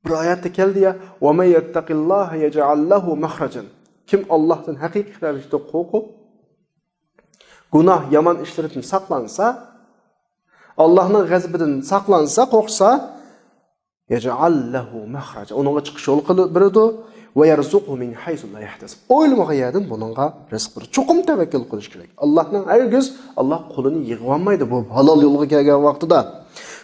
بىر ئايەتتە كەلدى يا، وَمَن يَتَّقِ اللَّهَ يَجْعَل لَّهُ مَخْرَجًا. كىم ئاللاھتىن ھەقىقىي رەۋىشتە قورقۇپ، گۇناھ، يامان ئىشلىرىدىن ساقلانسا، ئاللاھنىڭ غەزىپىدىن ساقلانسا، قورقسا، يَجْعَل لَّهُ مَخْرَجًا. ئۇنىڭغا چىقىش يول قىلىپ بېرىدۇ. وَيَرْزُقْهُ مِنْ حَيْثُ لَا يَحْتَسِبُ. ئويلىمىغان يەردىن بۇنىڭغا رىزىق بېرىدۇ. چوقۇم تەۋەككۈل قىلىش كېرەك. ئاللاھنىڭ ھەرگىز، ئاللا قولىنى يىغىۋالمايدۇ بۇ ھالال يولغا كەلگەن ۋاقتىدا.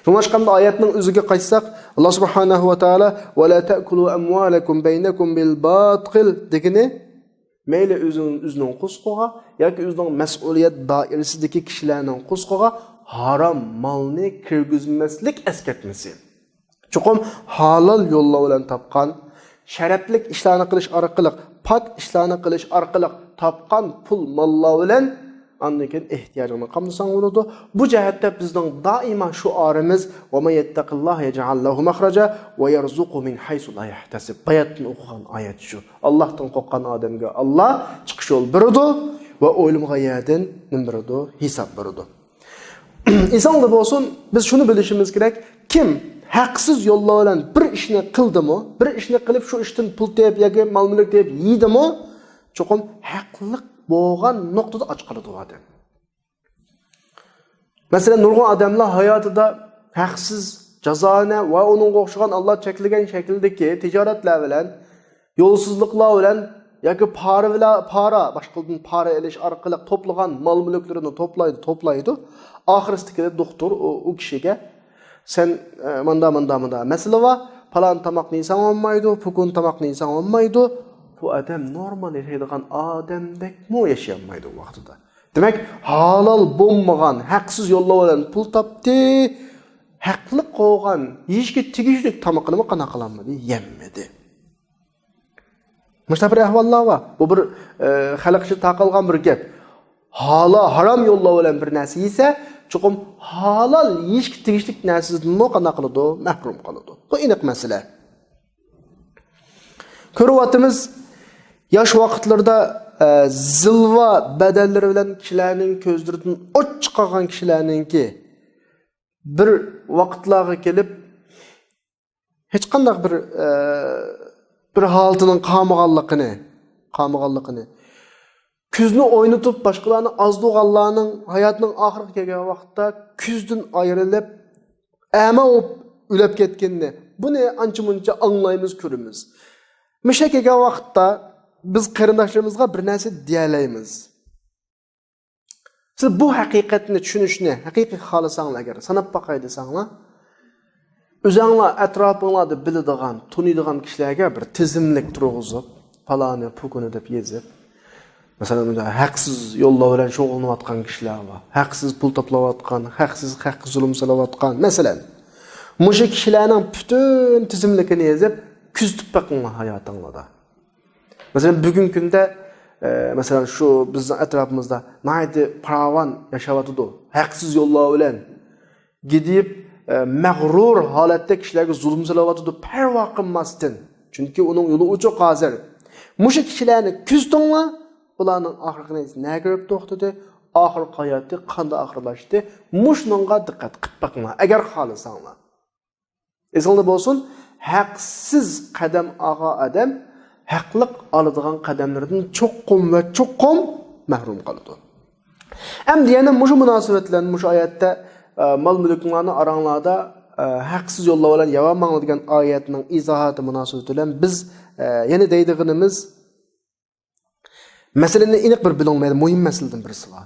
شۇڭلاشقاندا ئايەتنىڭ ئۆزىگە قايتساق، ئاللا سۇبھانەھۇ ۋە تائالا، وَلَا تَأْكُلُوا أَمْوَالَكُمْ بَيْنَكُم بِالْبَاطِلِ دېگىنى، مەيلى ئۆزىنىڭ، ئۆزىنىڭ قورسىقىغا ياكى ئۆزىنىڭ مەسئۇلىيەت دائىرىسىدىكى كىشىلەرنىڭ قورسىقىغا ھارام مالنى كىرگۈزمەسلىك ئەسكەرتمىسى. چوقۇم ھالال يوللار بىلەن تاپقان، شەرەپلىك ئىشلارنى قىلىش ئارقىلىق، پاك ئىشلارنى قىلىش ئارقىلىق تاپقان پۇل ماللار بىلەن ئاندىن كېيىن ئېھتىياجىڭنى قامدىساڭ بولىدۇ. بۇ جەھەتتە بىزنىڭ دائىما شوئارىمىز، وَمَن يَتَّقِ اللَّهَ يَجْعَل لَّهُ مَخْرَجًا وَيَرْزُقْهُ مِنْ حَيْثُ لَا يَحْتَسِب. باياتتىن ئوقۇغان ئايەت شۇ. ئاللاھتىن قورققان ئادەمگە ئاللا چىقىش يول بېرىدۇ ۋە ئويلىمىغان يەردىن نېمە بېرىدۇ؟ ھېساب بېرىدۇ. ئېسىڭلار بولسۇن، بىز شۇنى بىلىشىمىز كېرەك، كىم ھەقسىز يوللار بىلەن بىر ئىشنى قىلدىمۇ، بىر ئىشنى قىلىپ شۇ ئىشتىن پۇل تېپىپ ياكى مال-مۈلۈك تېپىپ يېدىمۇ، چوقۇم ھەقلىق بولغان نۇقتىدا ئاچ قالىدۇ ئۇ ئادەم. مەسىلەن، نۇرغۇن ئادەملەر ھاياتىدا ھەقسىز جازانە ۋە ئۇنىڭغا ئوخشىغان ئاللا چەكلىگەن شەكىلدىكى تىجارەتلەر بىلەن، يولسىزلىقلار بىلەن ياكى پارا بىلەن، پارا، باشقىلاردىن پارا ئېلىش ئارقىلىق توپلىغان مال-مۈلۈكلىرىنى توپلايدۇ، توپلايدۇ. ئاخىرسىدا كېلىپ دوختۇر ئۇ، ئۇ كىشىگە، سەن، ئە، ماندا، ماندا، ماندا مەسىلە بار، پالان تاماقنى يېسەڭ بولمايدۇ، پوكۇن تاماقنى يېسەڭ بولمايدۇ. بۇ ئادەم نورمال ياشايدىغان ئادەمدەكمۇ ياشىيالمايدۇ ئۇ ۋاقتىدا. دېمەك، ھالال بولمىغان، ھەقسىز يوللار بىلەن پۇل تاپتى، ھەقلىق بولغان، يېيىشكە تېگىشلىك تامىقىنىمۇ قانداق قىلالمىدى؟ يەممىدى. مۇشۇنداق بىر ئەھۋاللار بار. بۇ بىر، ئە، خەلق ئىچىدە تارقالغان بىر گەپ. ھالا-، ھارام يوللار بىلەن بىر نەرسە يېسە، چوقۇم ھالال يېيىشكە تېگىشلىك نەرسىدىنمۇ قانداق قىلىدۇ؟ مەھرۇم قالىدۇ. بۇ ئېنىق مەسىلە. كۆرۈۋاتىمىز، ياش ۋاقىتلىرىدا، ئە، زىلۋا بەدەنلىرى بىلەن كىشىلەرنىڭ كۆزلىرىدىن ئوت چىقارغان كىشىلەرنىڭكى بىر ۋاقىتلارغا كېلىپ، ھېچقانداق بىر، ئە، بىر ھالىتىنىڭ قالمىغانلىقىنى، قالمىغانلىقىنى، كۆزنى ئوينىتىپ، باشقىلارنى ئازدۇرغانلارنىڭ ھاياتىنىڭ ئاخىرىغا كەلگەن ۋاقىتتا كۆزدىن ئايرىلىپ، ئەما بولۇپ ئۆلۈپ كەتكىنىنى، بۇنى ئانچە-مۇنچە ئاڭلايمىز، كۆرىمىز. مۇشۇ كەلگەن ۋاقىتتا بىز قېرىنداشلىرىمىزغا بىر نەرسە دېيەلەيمىز. سىز بۇ ھەقىقەتنى چۈشىنىشنى ھەقىقىي خالىساڭلار، ئەگەر ساناپ باقاي دېسەڭلار، ئۆزەڭلار ئەتراپىڭلاردا بىلىدىغان، تونۇيدىغان كىشىلەرگە بىر تىزىملىك تۇرغۇزۇپ، پالانى، پۇكۇنى دەپ يېزىپ، مەسىلەن، مۇنداق ھەقسىز يوللار بىلەن شۇغۇللىنىۋاتقان كىشىلەر بار. ھەقسىز پۇل توپلاۋاتقان، ھەقسىز، ھەققە زۇلۇم سېلىۋاتقان. مەسىلەن، مۇشۇ كىشىلەرنىڭ پۈتۈن تىزىملىكىنى يېزىپ، كۆزىتىپ بېقىڭلار ھاياتىڭلاردا. مەسىلەن، بۈگۈنكى كۈندە، ئە، مەسىلەن، شۇ بىزنىڭ ئەتراپىمىزدا ناھايىتى پاراۋان ياشاۋاتىدۇ. ھەقسىز يوللار بىلەن گىدىيىپ، ئە، مەغرۇر ھالەتتە كىشىلەرگە زۇلۇم سېلىۋاتىدۇ، پەرۋا قىلماستىن. چۈنكى ئۇنىڭ يولى ئوچۇق ھازىر. مۇشۇ كىشىلەرنى كۆزىتىڭلار، ئۇلارنىڭ ئاخىرقى نەتىجىسى نەگە كېلىپ توختىدى، ئاخىرقى ھاياتى قانداق ئاخىرلاشتى، مۇشۇنىڭغا دىققەت قىلىپ بېقىڭلار، ئەگەر خالىساڭلار. ئېسىڭلاردا بولسۇن، ھەقسىز قەدەم ئالغان ئادەم ھەقلىق ئالىدىغان قەدەملىرىدىن چوقۇم ۋە چوقۇم مەھرۇم قالىدۇ. ئەمدى يەنە مۇشۇ مۇناسىۋەت بىلەن مۇشۇ ئايەتتە، ئە، مال-مۈلكۈڭلارنى ئاراڭلاردا، ئە، ھەقسىز يوللار بىلەن يەۋالماڭلار دېگەن ئايەتنىڭ ئىزاھاتى مۇناسىۋىتى بىلەن بىز، ئە، يەنە دەيدىغىنىمىز، مەسىلىنى ئېنىق بىر بىلىڭ، مۇھىم مەسىلىدىن بىرسى بار.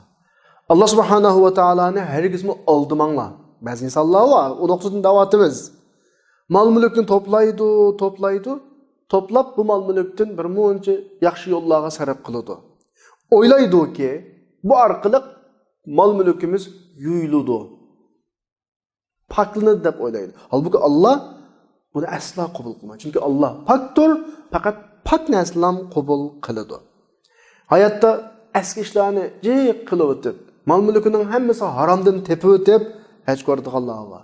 ئاللا سۇبھانەھۇ ۋە تائالانى ھەرگىزمۇ ئالدىماڭلار. بەزى ئىنسانلار بار، ئۇ نۇقتىدىن دەۋاتىمىز. مال-مۈلۈكنى توپلايدۇ، توپلايدۇ. توپلاپ، بۇ مال-مۈلۈكتىن بىر مۇنچە ياخشى يوللارغا سەرپ قىلىدۇ. ئويلايدۇكى، بۇ ئارقىلىق مال-مۈلكىمىز يۇيۇلىدۇ، پاكلىنىدۇ دەپ ئويلايدۇ. ھالبۇكى، ئاللا بۇنى ئەسلا قوبۇل قىلمايدۇ. چۈنكى ئاللا پاكتۇر، پەقەت پاك نەرسىلەرنى قوبۇل قىلىدۇ. ھاياتتا ئەسكى ئىشلارنى جىق قىلىۋېتىپ، مال-مۈلكىنىڭ ھەممىسى ھارامدىن تېپىۋېتىپ، ھەج كۆرىدىغانلار بار.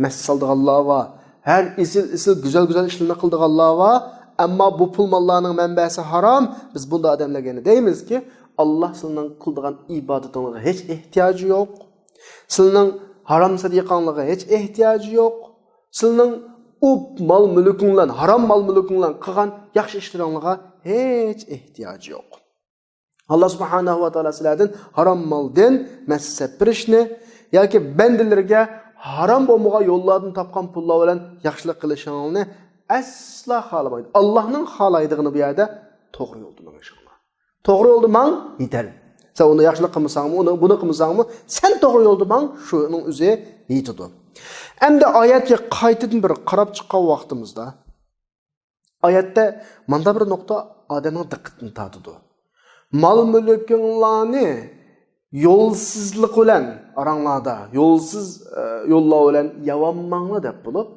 مەسچىت سالىدىغانلار بار. ھەر ئېسىل، ئېسىل، گۈزەل، گۈزەل ئىشلارنى قىلىدىغانلار بار. ئەمما بۇ پۇل-ماللارنىڭ مەنبەسى ھارام. بىز بۇنداق ئادەملەرگە يەنە دەيمىزكى، ئاللا سىلىنىڭ قىلىدىغان ئىبادىتىڭلارغا ھېچ ئېھتىياجى يوق. سىلىنىڭ ھارام سەدىقەڭلارغا ھېچ ئېھتىياجى يوق. سىلىنىڭ ئۇ مال-مۈلكۈڭلار، ھارام مال-مۈلكۈڭلار قىلغان ياخشى ئىشلىرىڭلارغا ھېچ ئېھتىياجى يوق. ئاللا سۇبھانەھۇ ۋە تائالا سىلەردىن ھارام مالدىن مەسچىت سېلىپ بېرىشنى ياكى بەندىلىرىگە ھارام بولمىغان يوللاردىن تاپقان پۇللار بىلەن ياخشىلىق قىلىشىڭلارنى ئەسلا خالىمايدۇ. ئاللانىڭ خالايدىغىنى بۇ يەردە توغرا يولدا مېڭىشىڭلار. توغرا يولدا ماڭ، يېتەرلىك. سەن ئۇنى ياخشىلىق قىلمىساڭمۇ، ئۇنى، بۇنى قىلمىساڭمۇ، سەن توغرا يولدا ماڭ، شۇنىڭ ئۆزى يېتىدۇ. ئەمدى ئايەتكە قايتىدىن بىر قاراپ چىققان ۋاقتىمىزدا، ئايەتتە ماندا بىر نۇقتا ئادەمنىڭ دىققىتىنى تارتىدۇ. مال-مۈلكۈڭلارنى يولسىزلىق بىلەن ئاراڭلاردا، يولسىز، ئە، يوللار بىلەن يەۋالماڭلار دەپ بولۇپ،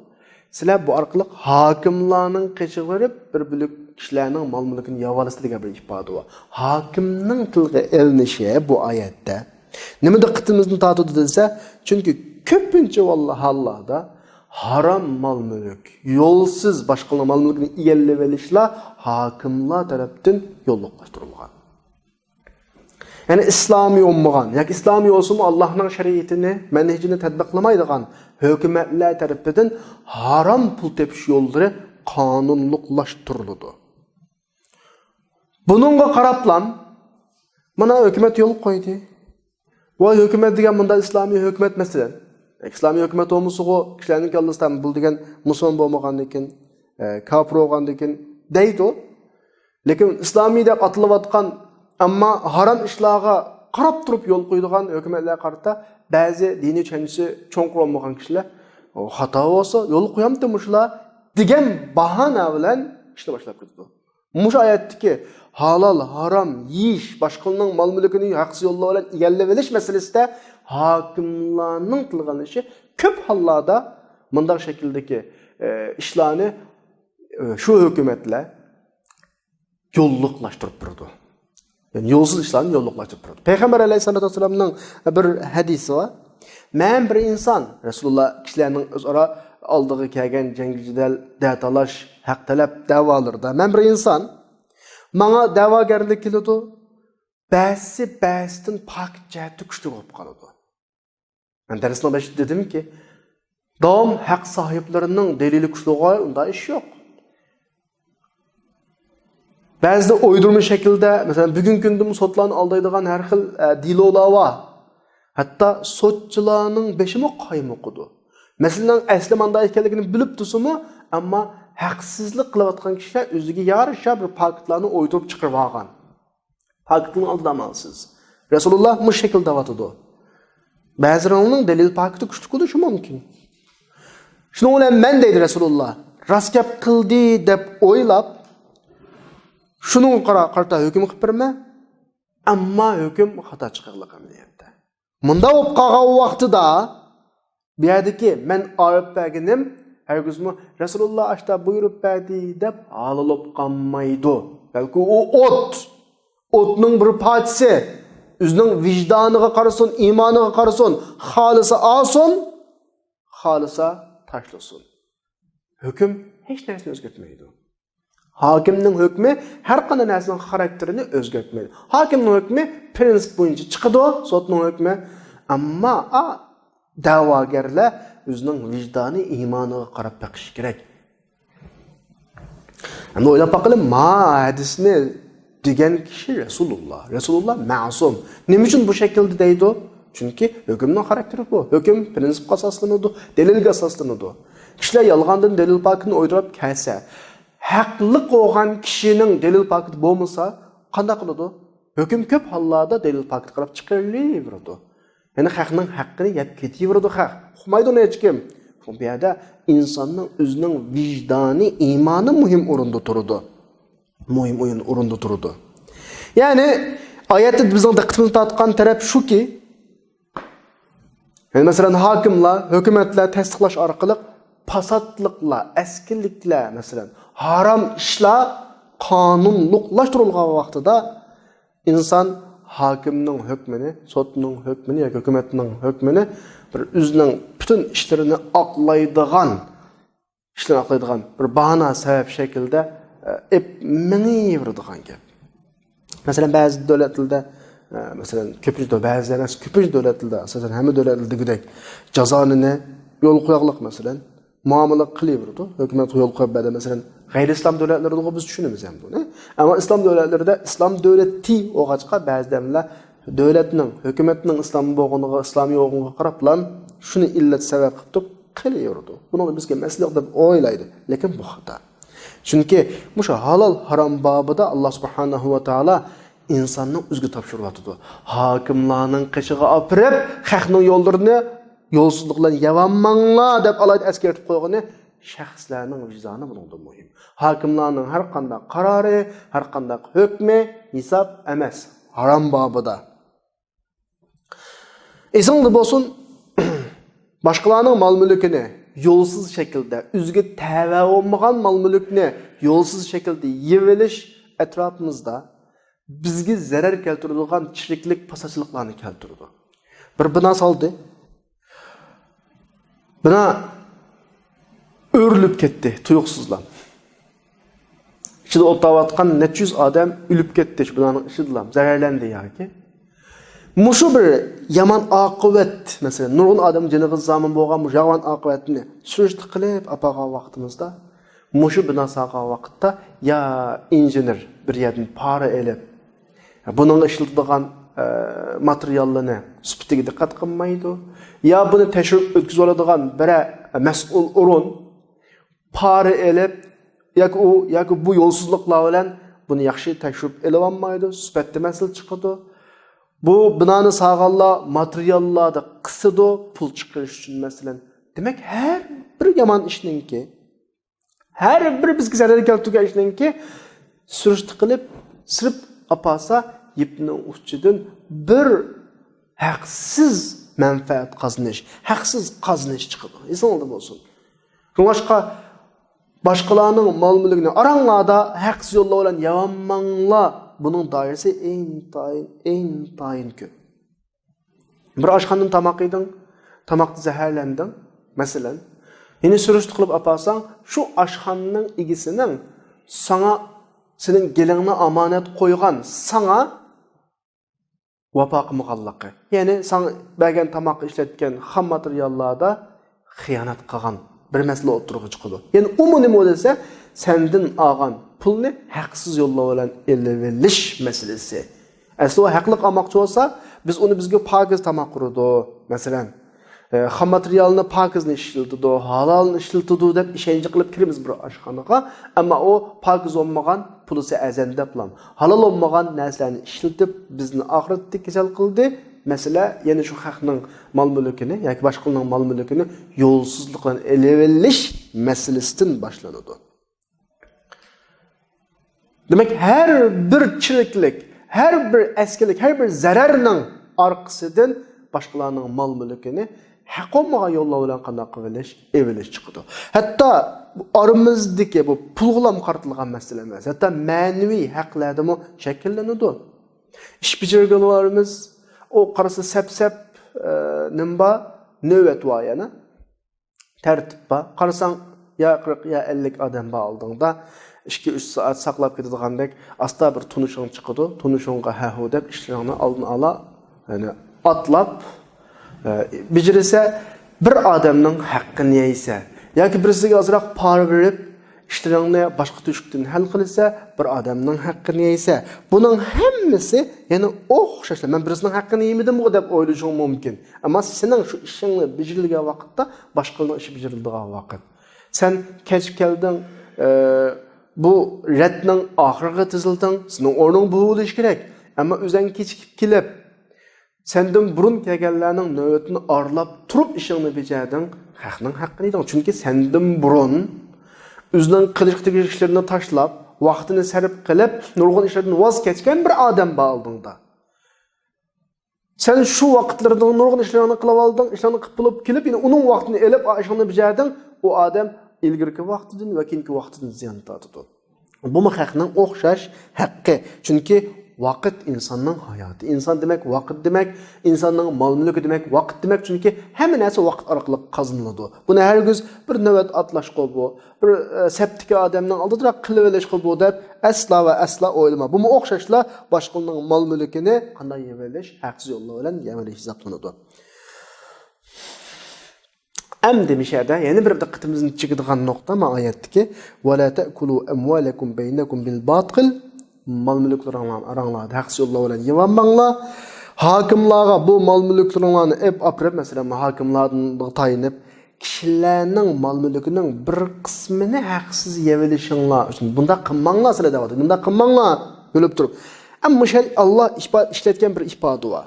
سىلەر بۇ ئارقىلىق ھاكىملارنىڭ قېشىغا بېرىپ، بىر بۆلەك كىشىلەرنىڭ مال-مۈلكىنى يەۋالىسىز دېگەن بىر ئىپادە بار. ھاكىمنىڭ تىلغا ئېلىنىشى بۇ ئايەتتە نېمە دىققىتىمىزنى تارتىدۇ دېسە، چۈنكى كۆپىنچە ۋاللا ھاللاردا ھارام مال-مۈلۈك، يولسىز باشقىلارنىڭ مال-مۈلكىنى ئىگىلىۋېلىشلار ھاكىملار تەرەپتىن يوللۇقلاشتۇرۇلغان. يەنى ئىسلامىي بولمىغان ياكى ئىسلامىي بولسىمۇ، ئاللانىڭ شەرىئىتىنى، مەنھىجىنى تەتبىقلىمايدىغان ھۆكۈمەتلەر تەرىپىدىن ھارام پۇل تېپىش يوللىرى قانۇنلۇقلاشتۇرۇلىدۇ. بۇنىڭغا قاراپلام، مانا، ھۆكۈمەت يول قويدى. ۋاي، ھۆكۈمەت دېگەن مۇنداق ئىسلامىي ھۆكۈمەت، مەسىلەن، ئىسلامىي ھۆكۈمەت بولمىسىغۇ، كىشىلەرنىڭ كاللىسىدا بۇ دېگەن مۇسۇلمان بولمىغاندىكىن، ئە، كاپىر بولغاندىكىن دەيدۇ. لېكىن ئىسلامىي دەپ ئاتىلىۋاتقان، ئەمما ھارام ئىشلارغا قاراپ تۇرۇپ يول قويىدىغان ھۆكۈمەتلەرگە قارىتا بەزى دىنىي چۈشەنچىسى چوڭقۇر بولمىغان كىشىلەر، «ئۇ خاتا بولسا، يول قويامتى مۇشۇلار» دېگەن باھانە بىلەن ئىشنى باشلاپ كېتىدۇ. مۇشۇ ئايەتتىكى ھالال، ھارام يېيىش، باشقىلارنىڭ مال-مۈلكىنى ھەقسىز يوللار بىلەن ئىگىلىۋېلىش مەسىلىسىدە ھاكىملارنىڭ تىلغا ئېلىشى كۆپ ھاللاردا مۇنداق شەكىلدىكى، ئە، ئىشلارنى، ئە، شۇ ھۆكۈمەتلەر يوللۇقلاشتۇرۇپ بېرىدۇ. يەنى يولسىز ئىشلارنى يوللۇقلاشتۇرۇپ بېرىدۇ. پەيغەمبەر ئەلەيھىسسالاتۇ ۋەسسالامنىڭ بىر ھەدىسى بار. مەن بىر ئىنسان، رەسۇلۇللا كىشىلەرنىڭ ئۆزئارا ئالدىغا كەلگەن جەڭگى جېدەل، دەتالاش، ھەق تەلەپ دەۋالىرىدا، مەن بىر ئىنسان، ماڭا دەۋاگەرلىك كېلىدۇ، بەزىسى بەزىسىدىن پاكىت جەھەتتە كۈچلۈك بولۇپ قالىدۇ. مەن دەرسنىڭ بېشىدا دېدىمكى، داۋام ھەق ساھىبلىرىنىڭ دەلىلى كۈچلۈك بولغاي، ئۇنداق ئىش يوق. بەزىدە ئويدۇرما شەكىلدە، مەسىلەن، بۈگۈنكى كۈندىمۇ سوتلارنى ئالدايدىغان ھەر خىل، ئە، دېلولار بار. ھەتتا سوتچىلارنىڭ بېشىمۇ قايمۇقىدۇ. مەسىلىنىڭ ئەسلى مانداق ئىكەنلىكىنى بىلىپ تۇرسىمۇ، ئەمما ھەقسىزلىق قىلىۋاتقان كىشىلەر ئۆزىگە يارىشا بىر پاكىتلارنى ئويدۇرۇپ چىقىرىۋالغان. پاكىتىنى ئالدىرىماڭ سىز. رەسۇلۇللا مۇشۇ شەكىلدە دەۋاتىدۇ. بەزىلىرىڭنىڭ دەلىل پاكىتى كۈچلۈك بولۇشى مۇمكىن. شۇنىڭ بىلەن مەن، دەيدۇ رەسۇلۇللا، راست گەپ قىلدى دەپ ئويلاپ، شۇنىڭغا قارا-، قارىتا ھۆكۈم قىلىپ بېرىمەن. ئەمما ھۆكۈم خاتا چىقىرلىق ئەمەلىيەتتە. مۇنداق بولۇپ قالغان ۋاقتىدا، بۇ يەردىكى مەن ئايرىپ بەرگىنىم ھەرگىزمۇ رەسۇلۇللا ئاشتا بۇيرۇپ بەردى دەپ ھالال بولۇپ قالمايدۇ. بەلكى ئۇ ئوت، ئوتنىڭ بىر پارچىسى، ئۆزىنىڭ ۋىجدانىغا قارىسۇن، ئىمانىغا قارىسۇن، خالىسا ئالسۇن، خالىسا تاشلىسۇن. ھۆكۈم ھېچ نەرسىنى ئۆزگەرتمەيدۇ. ھاكىمنىڭ ھۆكمى ھەر قانداق نەرسىنىڭ خاراكتېرىنى ئۆزگەرتمەيدۇ. ھاكىمنىڭ ھۆكمى پرىنسىپ بويىچە چىقىدۇ، سوتنىڭ ھۆكمى. ئەمما ئا، دەۋاگەرلەر ئۆزىنىڭ ۋىجدانى، ئىمانىغا قاراپ بېقىشى كېرەك. ئەمدى ئويلاپ باققىلى، ما ھەدىسنى دېگەن كىشى رەسۇلۇللا. رەسۇلۇللا مەسۇم. نېمە ئۈچۈن بۇ شەكىلدە دەيدۇ؟ چۈنكى ھۆكۈمنىڭ خاراكتېرى بۇ. ھۆكۈم پرىنسىپقا ئاساسلىنىدۇ، دەلىلگە ئاساسلىنىدۇ. كىشىلەر يالغاندىن دەلىل پاكىتىنى ئويدۇرۇپ كەلسە، ھەقلىق بولغان كىشىنىڭ دەلىل پاكىتى بولمىسا، قانداق قىلىدۇ؟ ھۆكۈم كۆپ ھاللاردا دەلىل پاكىتى قىلىپ چىقىرىلىۋېرىدۇ. يەنى خەقنىڭ ھەققىنى يەپ كېتىۋېرىدۇ خەق. ئۇقمايدۇ ئۇنى ھېچكىم. بۇ يەردە ئىنساننىڭ ئۆزىنىڭ ۋىجدانى، ئىمانى مۇھىم ئورۇندا تۇرىدۇ. مۇھىم ئويۇن-، ئورۇندا تۇرىدۇ. يەنى ئايەتتە بىزنىڭ دىققىتىمىزنى تارتقان تەرەپ شۇكى، يەنى مەسىلەن، ھاكىملار، ھۆكۈمەتلەر تەستىقلاش ئارقىلىق پاساتلىقلار، ئەسكىلىكلەر، مەسىلەن، ھارام ئىشلار قانۇنلۇقلاشتۇرۇلغان ۋاقتىدا ئىنسان ھاكىمنىڭ ھۆكمىنى، سوتنىڭ ھۆكمىنى ياكى ھۆكۈمەتنىڭ ھۆكمىنى بىر ئۆزىنىڭ پۈتۈن ئىشلىرىنى ئاقلايدىغان، ئىشلارنى ئاقلايدىغان بىر باھانە سەۋەب شەكلىدە، ئە، ئېپ مېڭىۋېرىدىغان گەپ. مەسىلەن، بەزى دۆلەتلەردە، ئە، مەسىلەن، كۆپىنچە دۆ-، بەزى ئەمەس، كۆپىنچە دۆلەتلەردە، ئاساسەن، ھەممە دۆلەتلەردە دېگۈدەك جازانى يول قوياقلىق، مەسىلەن، مۇئامىلە قىلىۋېرىدۇ. ھۆكۈمەت يول قويۇپ بەردى، مەسىلەن، غەيرىي ئىسلام دۆلەتلىرىدىغۇ بىز چۈشىنىمىز ھەم بۇنى. ئەمما ئىسلام دۆلەتلىرىدە ئىسلام دۆلىتى بولغاچقا، بەزى دەملەر دۆلەتنىڭ، ھۆكۈمەتنىڭ ئىسلام بولغىنىغا، ئىسلامىي بولغىنىغا قاراپلا شۇنى ئىللەت سەۋەب قىلىپ تۇرۇپ قىلىۋېرىدۇ. بۇنىڭدا بىزگە مەسىلە يوق دەپ ئويلايدۇ. لېكىن بۇ خاتا. چۈنكى مۇشۇ ھالال ھارام بابىدا ئاللا سۇبھانەھۇ ۋە تائالا ئىنساننى ئۆزىگە تاپشۇرۇۋاتىدۇ. ھاكىملارنىڭ قېشىغا ئاپىرىپ، خەقنىڭ يوللىرىنى يولسىزلىق بىلەن يەۋالماڭلار دەپ ئالاھىدە ئەسكەرتىپ قويغىنى شەخسلەرنىڭ ۋىجدانى بۇنىڭدىن مۇھىم. ھاكىملارنىڭ ھەر قانداق قارارى، ھەر قانداق ھۆكمى ھېساب ئەمەس، ھارام بابىدا. ئېسىڭدە بولسۇن، باشقىلارنىڭ مال-مۈلكىنى يولسىز شەكىلدە، ئۆزىگە تەۋە بولمىغان مال-مۈلۈكنى يولسىز شەكىلدە يېۋېلىش ئەتراپىمىزدا بىزگە زەرەر كەلتۈرىدىغان چىرىكلىك، پاساتچىلىقلارنى كەلتۈرىدۇ. بىر بىنا سالدى. بىنا ئۆرۈلۈپ كەتتى تۇيۇقسىزلا. ئىچىدە ئولتۇرۇۋاتقان نەچچە يۈز ئادەم ئۆلۈپ كەتتى شۇ بىنانىڭ ئىچىدىلا، زەرەرلەندى ياكى. مۇشۇ بىر يامان ئاقىۋەت، مەسىلەن، نۇرغۇن ئادەم جېنىغا زامىن بولغان مۇشۇ يامان ئاقىۋەتنى سۈرۈشتە قىلىپ ئاپارغان ۋاقتىمىزدا، مۇشۇ بىنا سالغان ۋاقىتتا يا ئىنژېنېر بىر يەردىن پارا ئېلىپ، بۇنىڭغا ئىشلىتىدىغان، ئە، ماتېرىياللىرىنى سۈپىتىگە دىققەت قىلمايدۇ، يا بۇنى تەكشۈرۈپ ئۆتكۈزۈۋالىدىغان بىرەر مەسئۇل ئورۇن پارا ئېلىپ، ياكى ئۇ، ياكى بۇ يولسىزلىقلار بىلەن بۇنى ياخشى تەكشۈرۈپ ئېلىۋالمايدۇ، سۈپەتتە مەسىلە چىقىدۇ. بۇ بىنانى سالغانلار ماتېرىياللاردا قىسىدۇ، پۇل چىقىرىش ئۈچۈن، مەسىلەن. دېمەك، ھەر بىر يامان ئىشنىڭكى، ھەر بىر بىزگە زەرەر كەلتۈرگەن ئىشنىڭكى سۈرۈشتە قىلىپ، سىرىپ ئاپارسا، يىپنىڭ ئۇچىدىن بىر ھەقسىز مەنپەئەت قازىنىش، ھەقسىز قازىنىش چىقىدۇ. ئېسىڭلاردا بولسۇن. شۇڭلاشقا باشقىلارنىڭ مال-مۈلكىنى ئاراڭلاردا ھەقسىز يوللار بىلەن يەۋالماڭلار. بۇنىڭ دائىرىسى ئىنتايىن، ئىنتايىن كۆپ. بىر ئاشخانىدىن تاماق يېدىڭ، تاماقتا زەھەرلەندىڭ، مەسىلەن. يەنە سۈرۈشتە قىلىپ ئاپارساڭ، شۇ ئاشخانىنىڭ ئىگىسىنىڭ ساڭا، سېنىڭ گېلىڭنى ئامانەت قويغان، ساڭا ۋاپا قىلمىغانلىقى. يەنى ساڭا بەرگەن تاماققا ئىشلەتكەن خام ماتېرىياللاردا خىيانەت قىلغان بىر مەسىلە ئوتتۇرىغا چىقىدۇ. يەنى ئۇمۇ نېمە دېسە، سەندىن ئالغان پۇلنى ھەقسىز يوللار بىلەن ئېلىۋېلىش مەسىلىسى. ئەسلى ئۇ ھەقلىق ئالماقچى بولسا، بىز ئۇنى بىزگە پاكىز تاماق قۇرىدۇ، مەسىلەن. ئە، خام ماتېرىيالنى پاكىزنى ئىشلىتىدۇ، ھالالنى ئىشلىتىدۇ دەپ ئىشەنچ قىلىپ كىرىمىز بىر ئاشخانىغا. ئەمما ئۇ پاكىز بولمىغان، پۇلىسى ئەرزان دەپلا ھالال بولمىغان نەرسىلەرنى ئىشلىتىپ، بىزنى ئاخىرەتتە كېسەل قىلدى. مەسىلە يەنە شۇ خەقنىڭ مال-مۈلكىنى ياكى باشقىلارنىڭ مال-مۈلكىنى يولسىزلىق بىلەن ئېلىۋېلىش مەسىلىسىدىن باشلىنىدۇ. دېمەك، ھەر بىر چىرىكلىك، ھەر بىر ئەسكىلىك، ھەر بىر زەرەرنىڭ ئارقىسىدىن باشقىلارنىڭ مال-مۈلكىنى ھەق بولمىغان يوللار بىلەن قانداق قىلىۋېلىش، ئېلىۋېلىش چىقىدۇ. ھەتتا ئارىمىزدىكى بۇ پۇلغىلا قارىتىلغان مەسىلە ئەمەس، ھەتتا مەنىۋى ھەقلەردىمۇ شەكىللىنىدۇ. ئىش بېجىرگۈلىرىمىز، ئۇ قارىسا سەپ-سەپ، ئە، نېمە بار؟ نۆۋەت بار يەنە. تەرتىپ بار. قارىساڭ، يا قىرىق، يا ئەللىك ئادەم بار ئالدىڭدا. ئىككى، ئۈچ سائەت ساقلاپ كېتىدىغاندەك، ئاستا بىر تونۇشۇڭ چىقىدۇ. تونۇشۇڭغا ھە-ھۇ دەپ ئىشلىرىڭنى ئالدىن ئالا، يەنى ئاتلاپ، ئە، بېجىرسە، بىر ئادەمنىڭ ھەققىنى يەيسە، ياكى بىرسىگە ئازراق پارا بېرىپ، ئىشلىرىڭنى باشقا تۆشۈكتىن ھەل قىلسا، بىر ئادەمنىڭ ھەققىنى يەيسە، بۇنىڭ ھەممىسى يەنە ئوخشاشلا، مەن بىرسىنىڭ ھەققىنى يېمىدىمغۇ دەپ ئويلىشىڭ مۇمكىن. ئەمما سېنىڭ شۇ ئىشىڭنى بېجىرىلگەن ۋاقىتتا باشقىلارنىڭ ئىشى بېجىرىلىدىغان ۋاقىت. سەن كەچ كەلدىڭ، ئە، بۇ رەتنىڭ ئاخىرىغا تىزىلدىڭ، سېنىڭ ئورنۇڭ بۇ بولۇشى كېرەك. ئەمما ئۆزەڭ كېچىكىپ كېلىپ، سەندىن بۇرۇن كەلگەنلەرنىڭ نۆۋىتىنى ئارىلاپ تۇرۇپ ئىشىڭنى بېجەردىڭ، خەقنىڭ ھەققىنى يېدىڭ. چۈنكى سەندىن بۇرۇن ئۆزىنىڭ قىلىشقا تېگىشلىك ئىشلىرىنى تاشلاپ، ۋاقتىنى سەرپ قىلىپ، نۇرغۇن ئىشلاردىن ۋاز كەچكەن بىر ئادەم بار ئالدىڭدا. سەن شۇ ۋاقىتلىرىدا نۇرغۇن ئىشلارنى قىلىۋالدىڭ، ئىشلارنى قىلىپ بولۇپ كېلىپ، يەنە ئۇنىڭ ۋاقتىنى ئېلىپ، ئا، ئىشىڭنى بېجەردىڭ، ئۇ ئادەم ئىلگىرىكى ۋاقتىدىن ۋە كېيىنكى ۋاقتىدىن زىيان تارتىدۇ. بۇمۇ خەقنىڭ ئوخشاش ھەققى. چۈنكى ۋاقىت ئىنساننىڭ ھاياتى. ئىنسان دېمەك ۋاقىت دېمەك، ئىنساننىڭ مال-مۈلكى دېمەك ۋاقىت دېمەك. چۈنكى ھەممە نەرسە ۋاقىت ئارقىلىق قازىنىلىدۇ. بۇنى ھەرگىز بىر نۆۋەت ئاتلاشقا بۇ، بىر، ئە، سەپتىكى ئادەمنىڭ ئالدىدىراق قىلىۋېلىشقا بۇ دەپ ئەسلا ۋە ئەسلا ئويلىما. بۇمۇ ئوخشاشلا باشقىلارنىڭ مال-مۈلكىنى قانداق يەۋېلىش، ھەقسىز يوللار بىلەن يەۋېلىش ھېسابلىنىدۇ. ئەمدى مۇشۇ يەردە يەنە بىر دىققىتىمىزنى چېكىدىغان نۇقتا، ما ئايەتتىكى، «ولا تأكلوا أموالكم بينكم بالباطل»، مال-مۈلۈكلىرىڭلارنى ئاراڭلاردا ھەقسىز يوللار بىلەن يېۋالماڭلار. ھاكىملارغا بۇ مال-مۈلۈكلىرىڭلارنى ئېپ ئاپىرىپ، مەسىلەن، ھاكىملارغا تايىنىپ، كىشىلەرنىڭ مال-مۈلكىنىڭ بىر قىسمىنى ھەقسىز يەۋېلىشىڭلار ئۈچۈن بۇنداق قىلماڭلار، سىلەر دەۋاتىدۇ. بۇنداق قىلماڭلار، بىلىپ تۇرۇپ. ئەمما مۇشۇ ئاللا ئىپا-، ئىشلەتكەن بىر ئىپادە بار.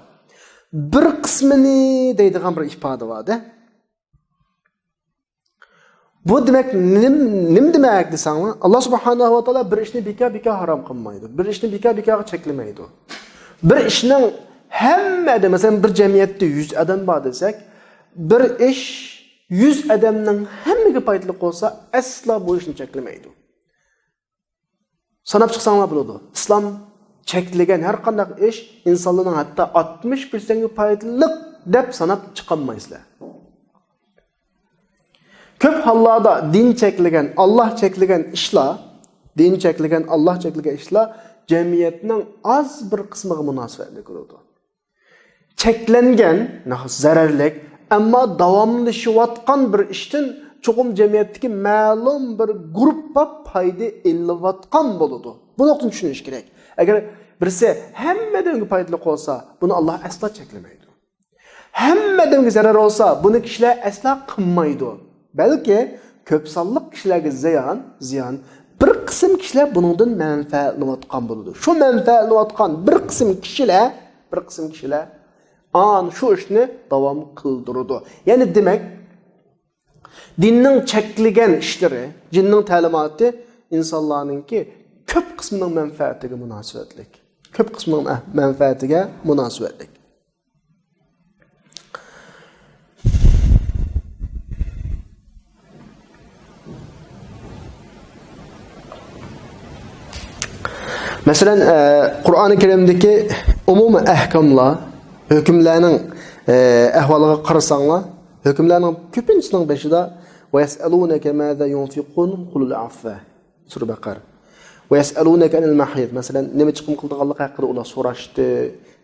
بىر قىسمىنى دەيدىغان بىر ئىپادە بار-دە. بۇ دېمەك نېم-، نېمە دېمەك دېسەڭلار، ئاللا سۇبھانەھۇ ۋە تائالا بىر ئىشنى بىكار-بىكار ھارام قىلمايدۇ. بىر ئىشنى بىكار-بىكارغا چەكلىمەيدۇ. بىر ئىشنىڭ ھەممە ئادەم، مەسىلەن، بىر جەمئىيەتتە يۈز ئادەم بار دېسەك، بىر ئىش يۈز ئادەمنىڭ ھەممىگە پايدىلىق بولسا، ئەسلا بۇ ئىشنى چەكلىمەيدۇ. ساناپ چىقساڭلار بولىدۇ. ئىسلام چەكلىگەن ھەر قانداق ئىش ئىنسانلارنىڭ ھەتتا ئاتمىش پىرسەنتكە پايدىلىق دەپ ساناپ چىقالمايسىلەر. كۆپ ھاللاردا دىن چەكلىگەن، ئاللا چەكلىگەن ئىشلار، دىن چەكلىگەن، ئاللا چەكلىگەن ئىشلار جەمئىيەتنىڭ ئاز بىر قىسمىغا مۇناسىۋەتلىك بولىدۇ. چەكلەنگەن، ناھايىتى زەرەرلىك، ئەمما داۋاملىشىۋاتقان بىر ئىشتىن چوقۇم جەمئىيەتتىكى مەلۇم بىر گۇرۇپپا پايدا ئېلىۋاتقان بولىدۇ. بۇ نۇقتىنى چۈشىنىش كېرەك. ئەگەر بىرسى ھەممە ئادەمگە پايدىلىق بولسا، بۇنى ئاللا ئەسلا چەكلىمەيدۇ. ھەممە ئادەمگە زەرەر بولسا، بۇنى كىشىلەر ئەسلا قىلمايدۇ. بەلكى كۆپ سانلىق كىشىلەرگە زىيان، زىيان، بىر قىسىم كىشىلەر بۇنىڭدىن مەنپەئەتلىنىۋاتقان بولىدۇ. شۇ مەنپەئەتلىنىۋاتقان بىر قىسىم كىشىلەر، بىر قىسىم كىشىلەر ئان شۇ ئىشنى داۋام قىلدۇرىدۇ. يەنى دېمەك، دىننىڭ چەكلىگەن ئىشلىرى، دىننىڭ تەلىماتى ئىنسانلارنىڭكى كۆپ قىسمىنىڭ مەنپەئەتىگە مۇناسىۋەتلىك. كۆپ قىسمىنىڭ مەنپەئەتىگە مۇناسىۋەتلىك. مەسىلەن، ئە، قۇرئانى كەرىمدىكى ئومۇمىي ئەھكاملار، ھۆكۈملەرنىڭ، ئە، ئەھۋالىغا قارىساڭلار، ھۆكۈملەرنىڭ كۆپىنچىسىنىڭ بېشىدا، «ويسألونك ماذا ينفقون قل العفو». سۈرە بەقەرە. «ويسألونك عن المحيض». مەسىلەن، نېمە چىقىم قىلىدىغانلىقى ھەققىدە ئۇلار سوراشتى.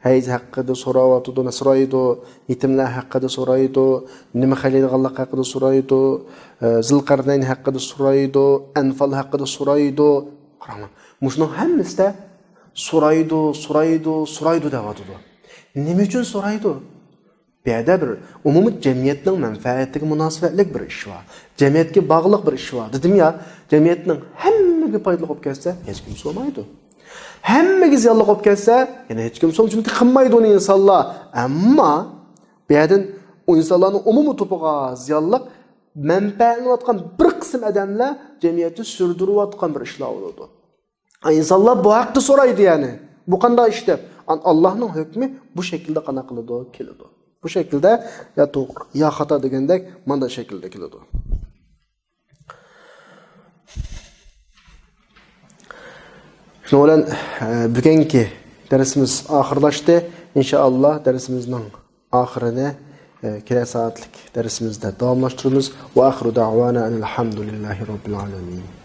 ھەيز ھەققىدە سوراۋاتىدۇ، سورايدۇ. يېتىملەر ھەققىدە سورايدۇ. نېمە خەجلەيدىغانلىقى ھەققىدە سورايدۇ. ئە، زىلقەرنەين ھەققىدە سورايدۇ. ئەنفال ھەققىدە سورايدۇ. قاراڭلار، مۇشۇنىڭ ھەممىسىدە سورايدۇ، سورايدۇ، سورايدۇ دەۋاتىدۇ. نېمە ئۈچۈن سورايدۇ؟ بۇ يەردە بىر ئومۇمىي جەمئىيەتنىڭ مەنپەئەتىگە مۇناسىۋەتلىك بىر ئىش بار. جەمئىيەتكە باغلىق بىر ئىش بار. دېدىم يا، جەمئىيەتنىڭ ھەممىگە پايدىلىق بولۇپ كەتسە، ھېچكىم سورىمايدۇ. ھەممىگە زىيانلىق بولۇپ كەتسە، يەنە ھېچكىم سورىمايدۇ. چۈنكى قىلمايدۇ ئۇنى ئىنسانلار. ئەمما بۇ يەردىن ئۇ ئىنسانلارنىڭ ئومۇمىي توپىغا زىيانلىق، مەنپەئەتلىنىۋاتقان بىر قىسىم ئادەملەر جەمئىيەتتە سۈردۈرۈۋاتقان بىر ئىشلار بولىدۇ. ئىنسانلار بۇ ھەقتە سورايدۇ، يەنى، «بۇ قانداق ئىش؟» دەپ. ئان-، ئاللانىڭ ھۆكمى بۇ شەكىلدە قانداق قىلىدۇ؟ كېلىدۇ. بۇ شەكىلدە يا توغرا، يا خاتا دېگەندەك مانداق شەكىلدە كېلىدۇ. شۇنىڭ بىلەن، ئە، بۈگۈنكى دەرسىمىز ئاخىرلاشتى. ئىنشائاللا، دەرسىمىزنىڭ ئاخىرىنى، ئە، كېلەر سائەتلىك دەرسىمىزدە داۋاملاشتۇرىمىز. وآخر دعوانا أن الحمد لله رب العالمين.